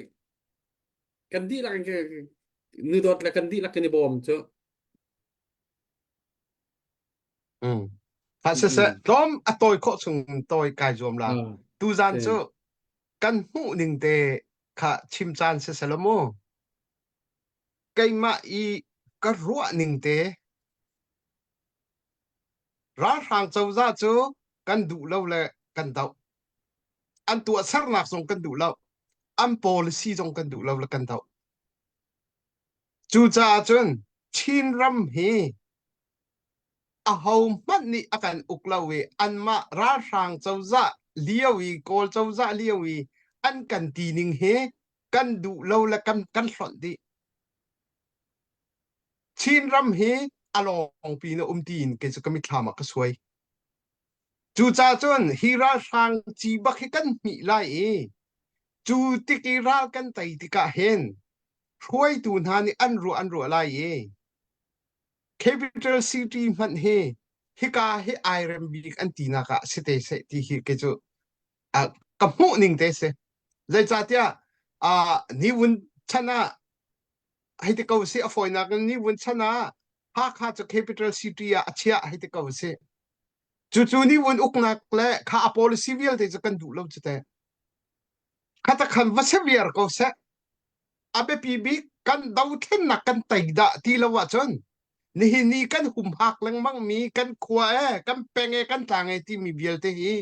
kan dihlak in nu dawt le kan dihlak kan i bawm cu. Mm. Ha siseh tlawm a tawi khawh chung tawi kai zuam la. Tuzaan cu kan hmuh ning te kha chim caan si selaw mu. Keimah i ka ruah ning te Ralhrang cozah cu kan duh lo le kan doh. An tuahsernak zong kan duh lo. An policy zong kan duh lo le kan doh. Cucaah cun Chinram hi ahohmanh nih a kan uk lo i anmah ralhrang cozah lio i Kawl cozah lio i an kan ti ning hi kan duh lo le kan kan hlonh dih. Chinram hi a lawngpi in a um tiin kei cu ka mitthlam ah ka suai. Cucaah cun hi ralhrang ci bak hi kan hmih lai i cu tik i ral kan tei tikah hin hruaitu hna nih an ruah an ruah lai i capital city hmanh hi hika hi ai rem bik an tinak ah si te seh ti hi kei cu ka hmuh ning te si. Zeicahtiah uh, ni vun chan ah hei ti ko si a fawinak in ni vun chan ah Hakha cu capital city ah a chiah hei ti ko si. Cucu ni vun uknak le kha a policy vialte cu kan duh lo cu teh. Kha ta khan va se viar ko seh. A biapi bik kan dothlennak kan tei dah ti lo ahcun nihin ni kan humhak lengmang mi kan khua e kan peng e kan tlang e timi vialte hi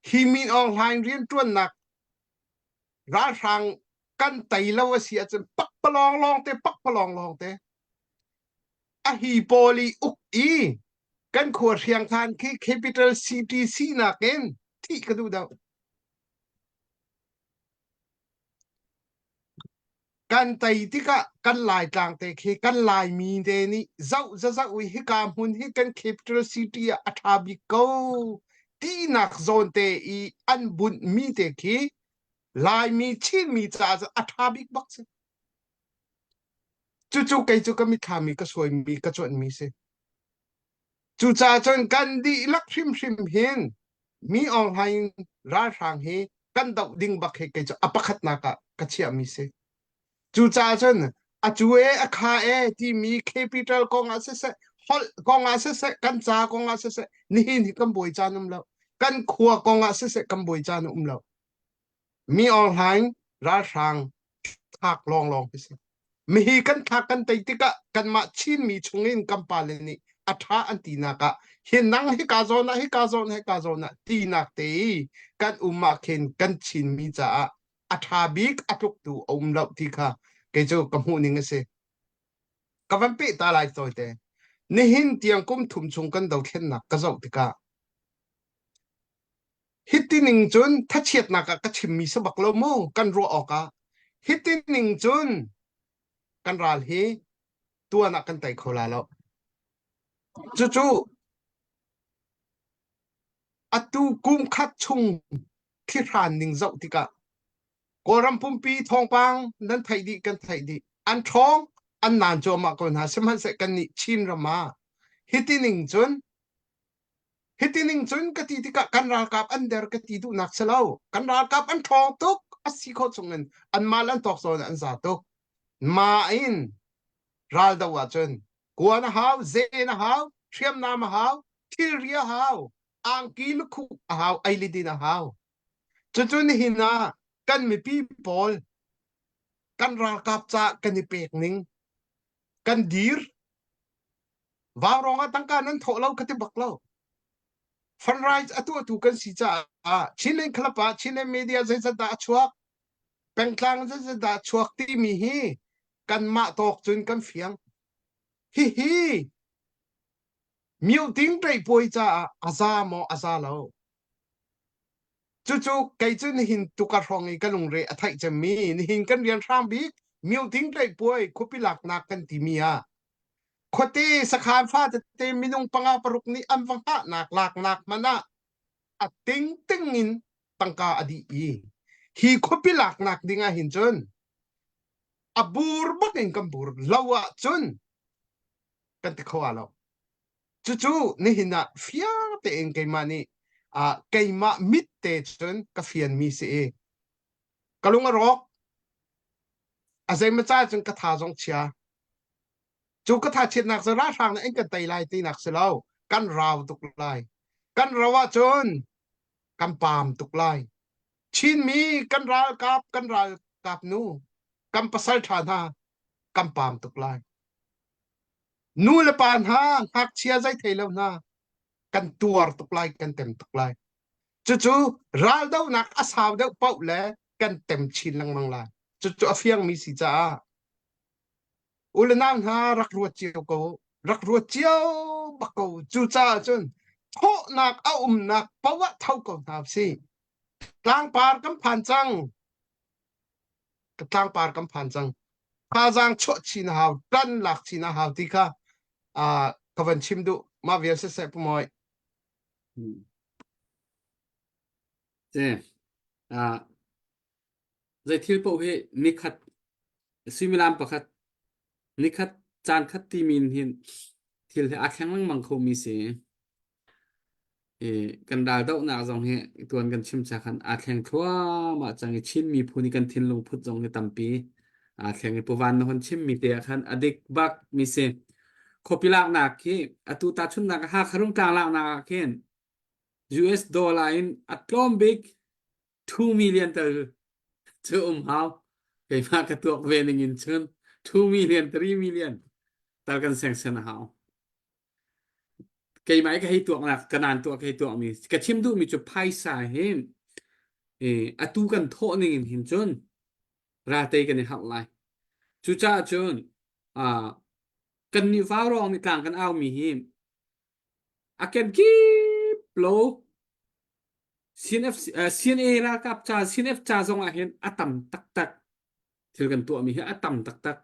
hi Min Aung Hlaing rianṭuannak ralhrang kan tei lo a si ahcun pakpalawng lawng te pakpalawng lawng te a hi pawl i uk i kan khua hriangkhan khi capital city sinak in thih ka duh deuh Kan tei tikah kan Laitlang te khi kan Laimi te nih zoh zazoh i hika hmun hi kan capital city ah a ṭha bik ko tinak zawn te i an bunhmi te khi Laimi Chinmi caah cun a ṭha bik bak si. Cucu kei cu ka mitthlam i ka suaimi ka cuanhmi si. Cucaah cun kan dihlak hrimhrim hin mi Aung Hlaing ralhrang hi kan doh ding bak hi kei cu a pakhatnak ah ka chiahmi si. Cucaah cun a cu e a kha e timi capital kong ah siseh holh kong ah siseh kan ca kong ah siseh nihin hi kan buai caan um lo. Kan khua kong ah siseh kan buai caan um lo. Mi Aung Hlaing ralhrang thlak lawnglawng hi si. Mihi kan thlak kan tei tikah kanmah Chinmi chungin kan pale nih a ṭha an tinak ah hi nang hika zawn ah hika zawn hika zawn ah tinak te i kan um ah khin kan Chinmi caah a ṭha bik a tluktu a um lo ti kha kei cu ka hmuh ning a si. Ka van peh ta lai tawite. Nihin tiang kum thum chung kan dothlennak ka zoh tikah hiti ning cun thachiatnak ah ka chimmi si bak lo mu kan ruah awk ah hiti ning cun kan ral hi tuan ah kan tei kho la lo. Cucu atu kum khat chung thihran ning zoh tikah Kawlram pumpi thawngpang nan theih dih kan theih dih. An ṭhawng an naan cuahmah ko hna. Sihmanhseh kannih Chin ram ah hiti ning cun hiti ning cun ka ti tikah kan ralkap an der ka ti duhnak si lo. Kan ralkap an ṭhawng tuk a si khawh chungin anmah le an tawk zawn an za tuk. Ma in raldo ahcun kuan a hau, zen a hau, hriamnam a hau, thilri a hau, angki lukhuh a hau, eilidin a hau. Cucu nihin ah kan mipi pawl kan ralkap ca kan i pek ning kan dir vaurawng ah tangka nan thawh lo ka ti bak lo. Fundraise a tuahtu kan si caah Chinland Club ah Chinland Media zeizat dah a chuak pengtlang zeizat dah a chuak timi hi kanmah tawk cun kan fiang. Hihi mioting puai caah a za maw a za lo. Cucu kei cu nihin tuka hrawng i ka lungre a theih cemmi nihin kan rian hrang bik mioting puai khuapi laknak kan timi ah khuate sakhan fa tete minung panga paruk nih an va hngahnak laknak hmanh ah a tingting in tangka a dih i hi khuapi laknak ding ah hin cun a bur bak in kan bur lo ah cun kan ti kho ah lo. Cucu nihin ah fiang tein keimah nih uh, keimah mit te cun ka fianmi si i ka lung a rawk a zeimaw ca cun ka tha zong chia cu ka tha chiatnak cu ralhrang nih an kan tei lai tinak si lo kan rau tuk lai kan ro ahcun kan paam tuk lai Chinmi kan ralkap kan ralkap nu kan pasal ṭha hna kan paam tuk lai Nu le pa hna, ngakchia zei thei lo hna, kan tuar tuk lai, kan tem tuk lai. Cucu raldohnak a sau deuh paoh le kan tem chin lengmang lai. Cucu a fiangmi si caah u le nau hna rak ruat cio ko, rak ruat cio bak ko. Cucaah cun thawhnak a umnak paoh ah tho ko hna usih. Tlangpar kan phan cang. Tlangpar kan phan cang. Thazaang chuah chin a hau, ṭan lak chin a hau ti kha uh, ka van chim duh. Mah vial siseh Pu Mawi. Hmm. Te, uh, zei thil paoh hi nikhat suimilam pakhat nikhat caan khat timi hin thil hi aa thleng lengmang khomi si. I kan raldohnak zong hi tuan kan chim cha khan aa thleng thluahmah cang i Chin miphun i kan thinlung put zong hi tampi aa thleng i Puvan na hon chimmi te ah khan a dik bak mi si. Khuapi laknak khi atu tahchunhnak ah Hakha Rungtlang laknak ah khin US dollar in a tlawm bik 2 million tel cu um hau. Keimah ka tuak ve ning in cun 2 million 3 million tal kan sengsen a hau. Keimah i ka hei tuaknak ka naan tuah ka hei tuakmi ka chim duhmi cu phaisa hi eh, atu kan thawh ning in hin cun raltei kan i harh lai. Cucaah cun ah kan nih vaurawng nih tlang kan aumi hi a kenkip lo CNF, eh, CNA ralkap ca CNF ca zong ah hin a tam taktak. Thil kan tuahmi hi a tam taktak.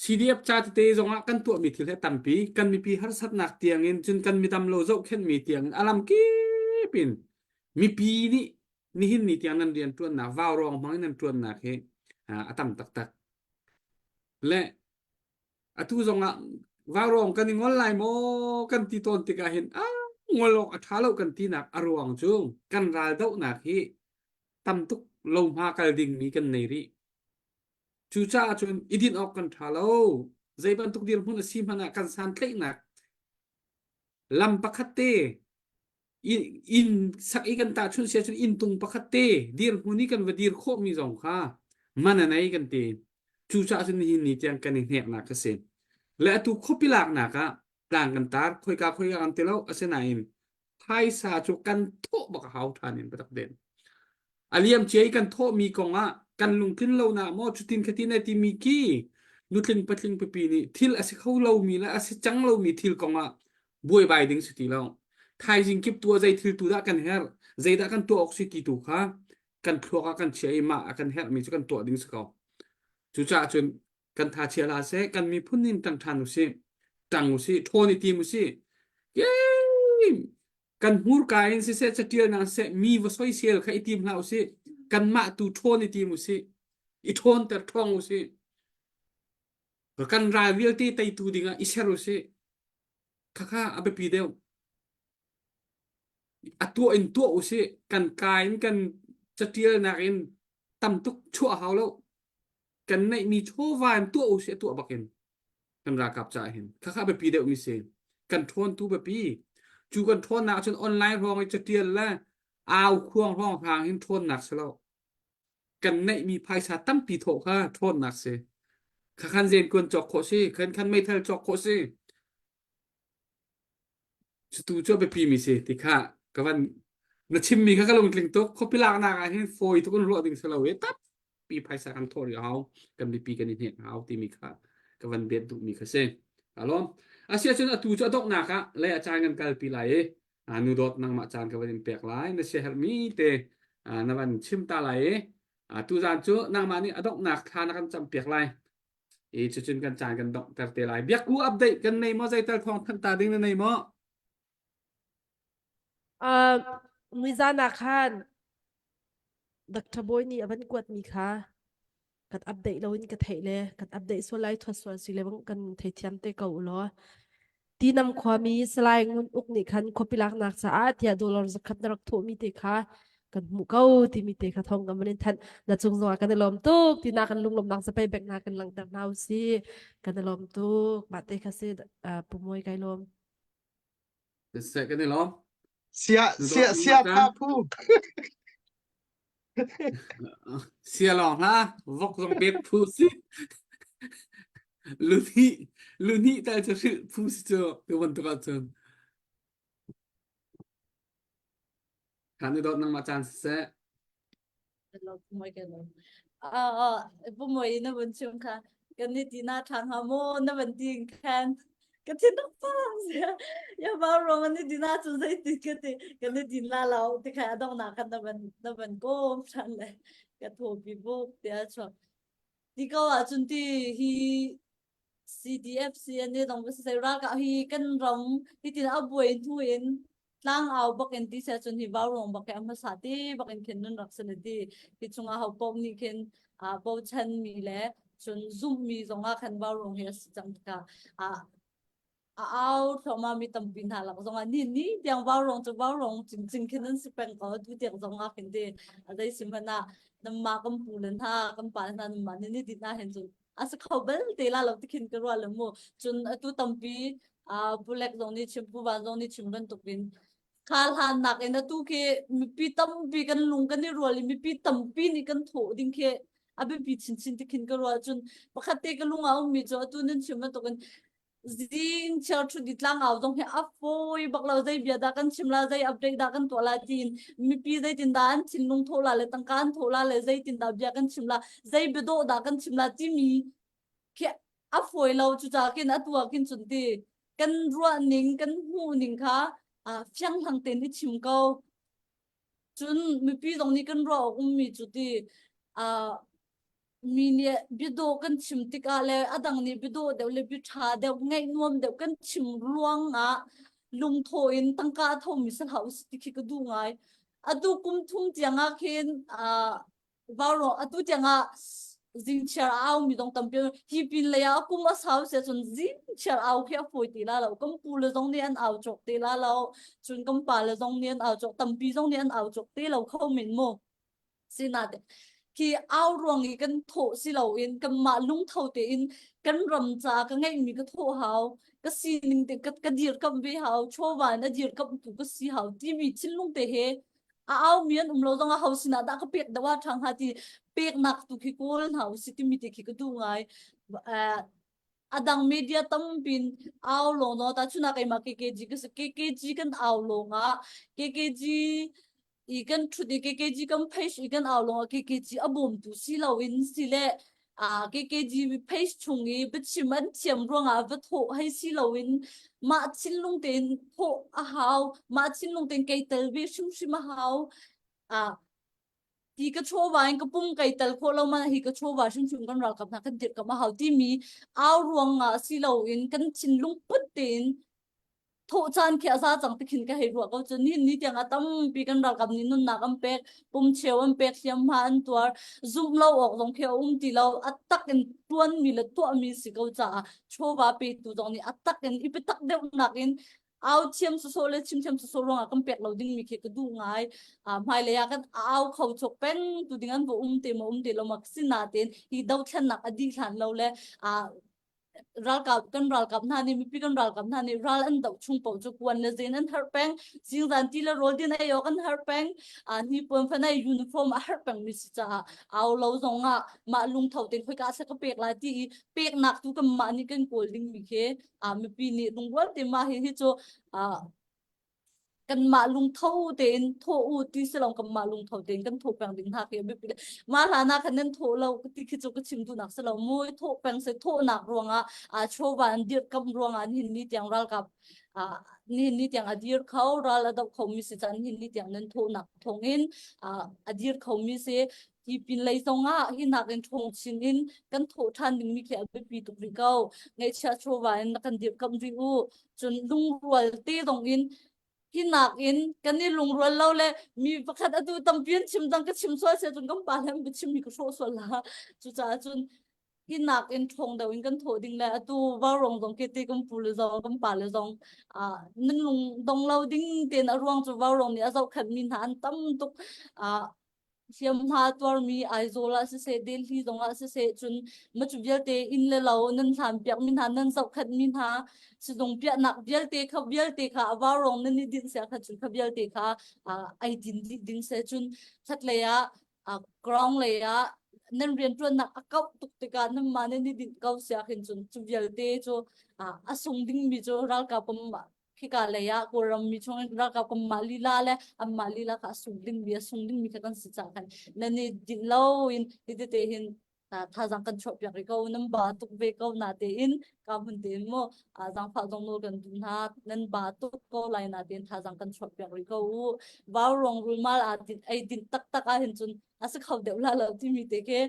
CDF ca tete zongah kan tuahmi thil hi a tampi. Kan mipi harsatnak tiangin cun kan midam lo zohkhenhmi tiangin a lam kip in mipi nih nihin ni tiang nan rian ṭuannak vaurawng hmang in nan ṭuannak hi a tam taktak. Le atu zongah vaurawng kan i ngol lai maw kan ti tawn tikah hin ah ngol awk a ṭha lo kan tinak a ruang cu kan raldohnak hi tam tuk lohma kal dingmi kan nei rih. Cucaah cun i dinh awk kan ṭha lo. Zei bantuk dirhmun a si hmanh ah kan santlaihnak lam pakhat te inn sak i kan tahchunh si ahcun inntung pakhat te dirhmun i kan va dir khawhmi zong kha man a nei kan ti. Cucaah cun nihin ni tiang kan i hneknak a si. Le atu khuapi laknak ah tlang kan tar khoika khoika kan ti lo asinain phaisa cu kan thawh bak a hau ṭhan in biatak den. A liam cia i kan thawhmi kong ah kan lungtlin lonak maw cutin khatin ai timi khi nutling patling pipi nih thil a si kho lomi le a si cang lomi thil kong ah buaibai ding si ti lo. Thaizing kip tu ah zei thil tu dah kan herh, zeidah kan tuah awk si ti tu kha kan thluak ah kan chia i mah a kan herhmi cu kan tuah ding si ko. Cucaah cun kan tha chia hlah seh, kan miphun nin ṭang ṭhan usih, ṭang usih, ṭhawn i tim usih. Yay! Kan hmurka in siseh catialnak siseh mi va soisel kha i tim hlah usih. Kanmah tu ṭhawn i tim usih. I ṭhawnter ṭhawng usih. Kan ral vialte teitu dingah i ser usih. Khakha a biapi deuh. A tuah in tuah usih. Kan ka in kan catialnak in tam tuk chuah hau lo. Kan neihmi chawva in tuah usih a tuah bakin kan ralkap caah hin. Khakha biapi deuhmi si. Kan ṭhawn tu biapi. Cu kan ṭhawnnak cun online hrawng i catial le au khuang hrawng hrang hin ṭhawnnak si lo. Kan neihmi phaisa tampi thawh kha ṭhawnnak si. Khakhan zen kuan cawk khawh si. Khan khan meithal cawk khawh si. Cutu cu a biapi mi si ti kha ka van na chimmi kha ka lungtling tuk. Khuapi laknak ah hin fawi tuk in ruah ding si lo i tampi phaisa kan thawh rih a hau. Kan mipi kan i hnek a hau timi kha ka van bet duhmi kha si. Alawm. Asiahcun atu cu a donghnak ah lei ah caan kan kalpi lai i nu dawt nangmah caan ka van in pek lai. Na siaherhmi te na van chim ta lai i tuzaan cu nangmah nih a donghnak thla na kan campiak lai. I cucun kan caan kan donghter te lai. Biakku update kan nei maw? Zeital thawng thanh ta ding na nei maw? Uh, nizan ah khan Dr. Boy nih a van kuatmi kha kan update loin ka theih le kan update sual lai thuat sual si le bang kan theithiam te ko u law. Tinam khuami Salai Ngun Uk nih khan khuapi laknak caah tiah dollar zakhat na rak thawhmi te kha kan hmuh ko timi te kha thawng kan van in thanh na cung zongah kan i lawm tuk tina kan lunglawmnak zapei bek hna kan langhter hna usi kan i lawm tuk mah te kha si pu Mawi kai lawm Siseh kan i lawm. Sia sia sia tha phu. Sia lawng hlah vok zong bet phu si. Luni luni tal cu hrilh phu si cu tu bantuk ahcun. Kan i dawt nangmah caan siseh. Pu Mawi na vun chim kha kan ni ti na ṭha hnga maw na van ti khan ka thin a phang sia ya ba rong an ni dina cu zei ti ka ti kan ni din la lo ti kha a donghnak khan na van na van kom ṭhan le ka thaw bi buk ti a chuak ti ko ahcun ti hi CDF CNA dong va siseh ralkap hi kan ram hitin a buai hnu in tlangau bak in ti seh cun hi vauruang bak hi a hmasa ti bak in khin nun rak si ti hi chungah ho paoh nih khin a bochan mi le cun zumh mi zongah khan vauruang hi a si cang tikah a a au thluahmah mi tampi hna lak zongah ni ni tiang vauruang cu vauruang cingcing khin an si peng ko tu tiang zongah khin ti a zei si hmanh ah namma kan pu le hna kan pa le hna namma ni ni dit na hin cun a si kho bal te la lo tikhin ka ruah le mu cun atu tampi uh, bulek zong nih chim pu van zong nih chim bantukin kha hlan nak in atu khi mipi tampi kan lung kan i rual i mipi tampi nih kan thawh ding khi a biapi chinchin tikhin ka ruah cun pakhat te ka lung a ummi cu atu nan chim bantukin zing chiar thu di tlangau zong hi a fawi bak lo zei bia dah kan chim la zei update dah kan tuah la tiin mipi zeitin dah an thinlung thawh la le tangka an thawh la le zeitin dah bia kan chim la zei biadawh dah kan chim la timi khi a fawi lo cu ca kin a tua kin cun ti kan ruah ning kan hmuh ning kha fiang hlang tein i chim ko cun mipi zong nih kan ruah awk ummi cu ti mi nih biadawh kan chim tikah le a dang nih biadawh deuh le biaṭha deuh ngaih nuam deuh kan chim ruang ah lungtho in tangka a thomi si hlah usih ti khi ka duh ngai. Atu kum thum tiang ah khin vaurawng atu tiang ah zingchiar a au mi zong tampi hi pin lei ah kum a sau sia cun zingchiar au khi a fawi ti la lo kan pu le zong nih an au cawk te la lo cun kan pa le zong nih an au cawk tampi zong nih an au cawk te lo kho men mu Sinate khi au ruang i kan thawh si loin kanmah lungtho tein kan ram ca ka ngeihmi ka thawh hau ka sining te ka, ka dirkamh ve hau chawva in a dirkamhtu ka si hau timi thinlung te he A au mi an um lo zong ah ho sinah dah ka pek deuh ah ṭha hnga ti peknak tu khi kawl hna usih timi te khi ka duh ngai. Uh, a dang media tampin au lawng no ta chuna keimah KKG ka si KKG kan au lawng ah KKG i kan thut i KKG kan page i kan au lawng ah KKG a bawmtu si loin si le a KKG page chung i biachim an thiam ruangah va thawh hei si loin mah thinlung tein thawh a hau mah thinlung tein kei tel ve hrimhrim a hau a ti ka chawva in ka pum kai tal khawh lo man hi ka chawva hrimhrim kan ralkap hna kan dirhkamh a hau timi au ruangah si loin kan thinlung put tein thawh caan khi a za cang ti khin ka hei ruah ko cu nihin ni tiang a tampi kan ralkap nih nunnak an pek pum cheu an pek hliamhma an tuar zumh lo awk zong khi a um ti lo a tak in tuanmi le tuahmi si ko caah chawva petu zong nih a tak in i biatak deuhnak in au thiam sawsawh le chim thiam sawsawh ruangah kan pek lo ding mi khi ka duh ngai hmailei ah kan au kho chok peng tu ding an va um te ma um te lo ma sinatein hi dothlennak a dih hlan lo le ralkap kan ralkap hna nih mipi kan ralkap hna nih ral an doh chung paoh cu kuan le zen an har peng zingzan ti le rawl din ei awk an har peng a hnipuan fanai uniform a har peng mi si caah au lo zong ah mah lungtho tein khoika se ka pek lai ti i peknak tu kan mah nih kan kawl ding mi khi a mipi nih lungrual te mah hi hi cu a kanmah lungtho tein thawh u ti si lo kanmah lungtho tein kan thawh peng ding hna khi a biapi mah hlan ah khan nan thawh lo ti khi cu ka chim duhnak si lo mu thawh peng se thawhnak ruangah a chawva an dirhkamh ruangah nihin ni tiang ralkap nihin ni tiang a dir kho ral a doh kho mi si caan nihin ni tiang nan thawhnak thawngin a dir kho mi si hi pin lei zong ah hi nakin ṭhawng chin in kan thawh ṭhan dingmi khi a biapi tuk rih ko. Ngaihchiah chawva in kan dirhkamh rih u. Cun lungrual te zong in hi nakin kan i lungrual lo le mi pakhat atu tampi an chim dang ka chim sual sia cun kan pa le an biachim mi ka hrawh sual la. Cucaah cun hi nakin ṭhawng deuh in kan thawh ding le atu vaurawng zong ke te kan pu le zong kan pa le zong ah nan lung dong lo ding tein a ruang cu vaurawng nih a zohkhenh mi hna an tam tuk. Ah hliamhma tuarmi Aizawl ah siseh Delhi zong ah siseh cun macu vialte inn le lo nan hlan piak mi hna nan zohkhenh mi hna sizung piahnak vialte kha vialte kha a vaurawng nan i dinh sia kha cun kha vialte kha ai din dih ding se cun khatlei ah ground lei ah nan rianṭuannak a kauh tuk tikah nanmah nan i dinh ko sia khin cun cu vialte cu a sung dingmi cu ralkap khika lei ah Kawlram mi chung in ralkap kan mah lila le anmah lila kha a sung dingmi a sung dingmi kha kan si cang khan nan i dinh lo in hi tete hin thazang kan chuah piak rih ko nan ba tuk ve ko na tein ka hun tein mu zangfah zong nawl kan duh hna nan ba tuk ko lai na tein thazang kan chuah piak rih ko u vau rong rulmal a din ei din taktak ah hin cun a si kho deuh la lo timi te khi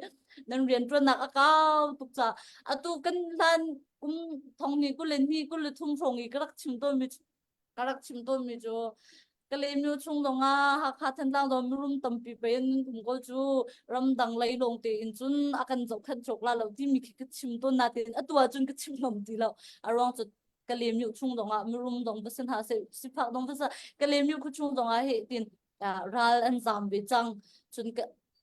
nan rian ṭuannak a kau tuk ca atu kan hlan kum thong ni 22 23 hrawng i ka rak chim tawnmi ka rak chim tawnmi cu Kalaymyo chung zong ah Hakha Thantlang zong mirum tampi pe in um ko cu ramdang lei lawng te in cun a kan zohkhenh cawk la lo timi khi ka chim tawn natin atu ah cun ka chim ngam ti lo a ruang cu Kalaymyo chung zong ah mirum zong va si hna seh sifak zong va si Kalaymyo khu chung zong ah he tin ral an zam ve cang cun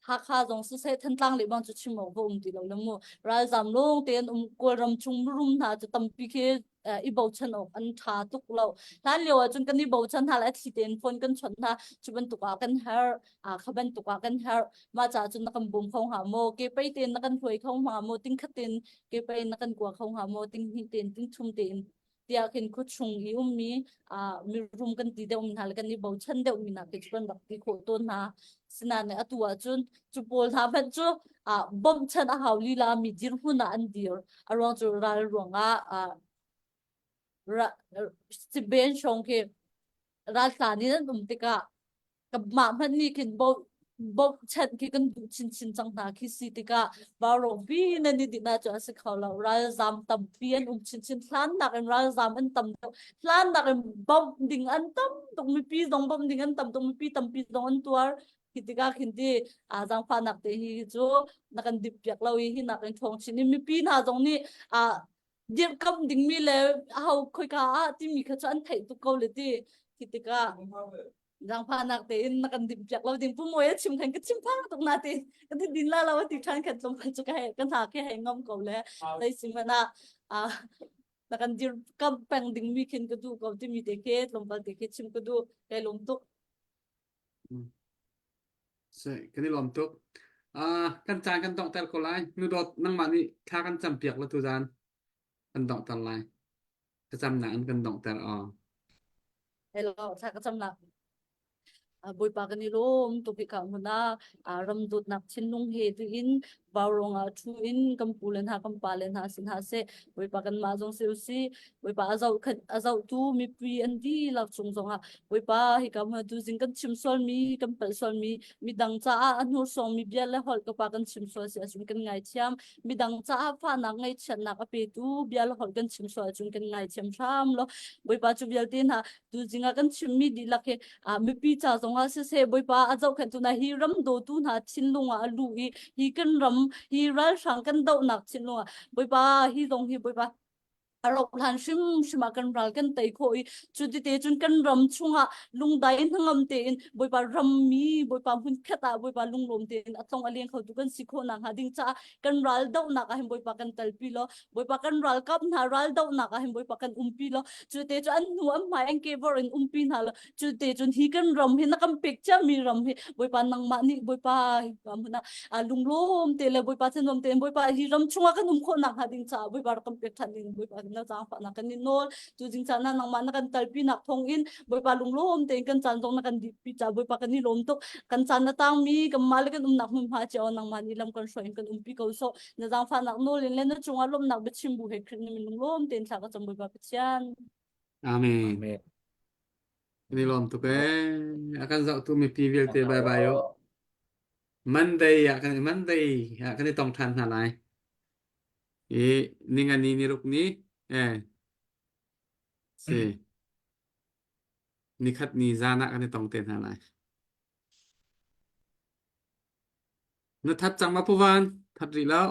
Hakha zong siseh Thantlang le bang cu chim awk va um ti lo le mu ralzam lawng te an um Kawlram chung mirum hna cu tampi khi i bochan awk an tha tuk lo hlan lio ah cun kan i bochan hna le thli tein phone kan chawnh hna cu bantuk ah kan har a kha bantuk ah kan har mah ca cun na kan bawm kho hnga maw ke pei tein na kan hruai kho hnga maw ting khat tein ke pei na kan kua kho hnga maw ting hnih tein ting thum tein tiah khin khuachung i ummi mirum kan ti deuh mi hna le kan i bochan deuh mi hna khi cu kan rak ti khawh tawn hna. Sinain atu ahcun cu pawl hna hmanh cu bawmhchanh a hau lila mi dirhmun ah an dir. A ruang cu ral ruangah siben hrawng khi raltlan in an um tikah kanmah hmanh nih khin bawmhchanh khi kan duh chinchin cang hna khi si tikah vaurawngpi nan i dinh ahcun a si kho lo. Ralzaam tampi an um chinchin. Hlannak in ralzaam an tam deuh. Hlannak in bawmh ding an tam tuk. Mipi zong bawmh ding an tam tuk. Mipi tampi zong an tuar. Khi tikah khin ti aa zaangfahnak te hi cu na kan dip piak lo i hi nak in ṭhawng chin i mipi hna zong nih aa dirhkamh dingmi le aho khoika ah timi kha cu an theih tuk ko le ti. Khi tikah Zaangfahnak tein na kan dimh piak lo ding pu Mawi a chim khan ka chim phang tuk na ti ka ti din la lo a ti ṭhan khat tlawm cu ka hei ka hna khi hei ngam ko le zei si hmanh ah ah na kan dir kam peng ding mi khin ka duh ko timi te khi tlawmpal te khi chim ka duh kai lawm tuk. Si, kan i lawm tuk. Uh, kan caan kan donghter ko lai. Nu dawt nangmah nih thla kan campiak la tu zan kan donghter lai. Thlacamnak in kan donghter aw. Hello, thla ka camnak. Bawipa kan i lawm tuk hi ka hmun ah ram dawtnak thinlung he tuin vaurawng ah thu in kan pu le hna kan pa le hna sin hna seh Bawipa kan mah zong si usih Bawipa a zoh a zohtu mipi an dihlak cung zongah Bawipa hika hmun tu zing kan chim sualmi kan palh sualmi midang caah a hnursuangmi bia le holh ka pa kan chim sual si ahcun kan ngaithiam midang caah fahnak ngaihchiatnak a petu bia le holh kan chim sual ahcun kan ngaithiam hram lo Bawipa cu vialte hna tu zingah kan chimmi dihlak hi mipi ca zongah siseh Bawipa a zohkhenhtu hna hi ram dawtu hna thinlung ah a luh i hi kan ram hi ralhrang kan dohnak thinlung ah Bawipa hi zong hi Bawipa a rauh hlan hrimhrim ah kan ral kan tei khawh i cu tite cun kan ram chungah lungdai hnangam tein Bawipa rammi Bawipa hmunkhat ah Bawipa lunglawm tein a tlong a leng khotu kan si khawh nakhnga ding caah kan ral dohnak ah hin Bawipa kan telpi law Bawipa kan ralkap hna ral dohnak ah hin Bawipa kan umpi law cu te cu an hnu an hmai an ke vor in umpi hna law cu te cun hi kan ram hi na kan pek ciami ram hi Bawipa nangmah nih Bawipa hi hmun ah lunglawm te le Bawipa thanuam tein Bawipa hi ram chungah kan um khawh nakhnga ding caah Bawipa rak kan pek ṭhan ding Bawipa na zaangfahnak kan in nawl cu jing caan ah nangmah na kan talpi nak thawng in Bawipa lunglawm tein kan caan zong na kan dihpi caah Bawipa kan i lawm tuk kan caan na tangmi kanmah le kan umnak hmunhma cio nangmah nih lam kan hruai in kan umpi ko sawh na zaangfahnak nawl in le na cungah lawmhnak biachim bu he Khrih na min lunglawm tein thla ka cam Bawipa Pathian Amen. Amen. Kan i lawm tuk ee. A kan zohtu mipi vialte bye bye u. Monday ah kan Monday ah kan i tong ṭhan hna lai. I ningani ni ruk ni eh si nikhat ni zan ah kan i tong te hna lai. Na that cang ma Puvan? That rih lo.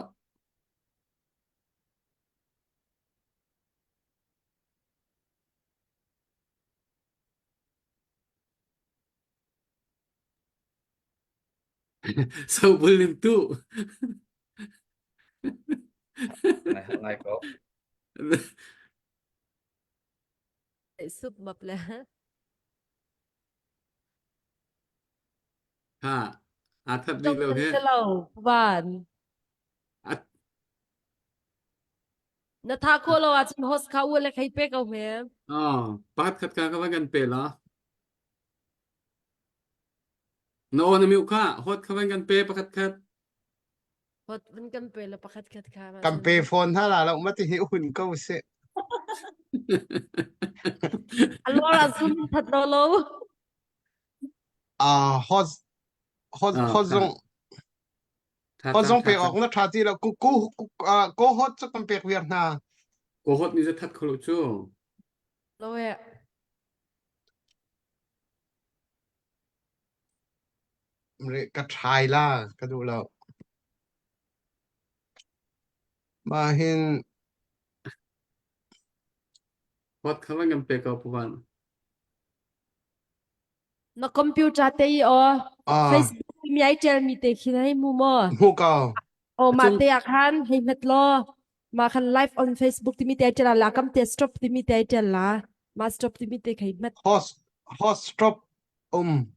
Sobul in tu. Ngai ngai ko. Sup map le. Ha, aa that rih lo he. Lo, van. Na tha kho lo ahcun host kha u le khei pe ko hme. Oh, pakhat khat ka ka va kan pe la. Na aw na mute kha hot kha van kan pe pakhat khat. Hot van kan pe la pakhat khat kha. Kan pe phone hna la lo ma ti hi hun ko si. Alora zoom that lo lo. Ah hot hot hot zong hot zong pek awk na tha ti lo ku ku ko hot cu kan pek viar hna. Ko hot ni za that kholo cu. Lo e. Ka ṭhai la ka duh lo. Mah hin Hot kha van kan pe ko puvan. Na computer te i aw ah Facebook mi ai ṭial mi te khi hei hmu maw? hmu ko. Aw mah Acung te ah khan hei hmet law mah khan live on Facebook timi te ai ṭial la kam te stop timi te ai ṭial la mah stop timi te kha hei hmet. Host host stop um.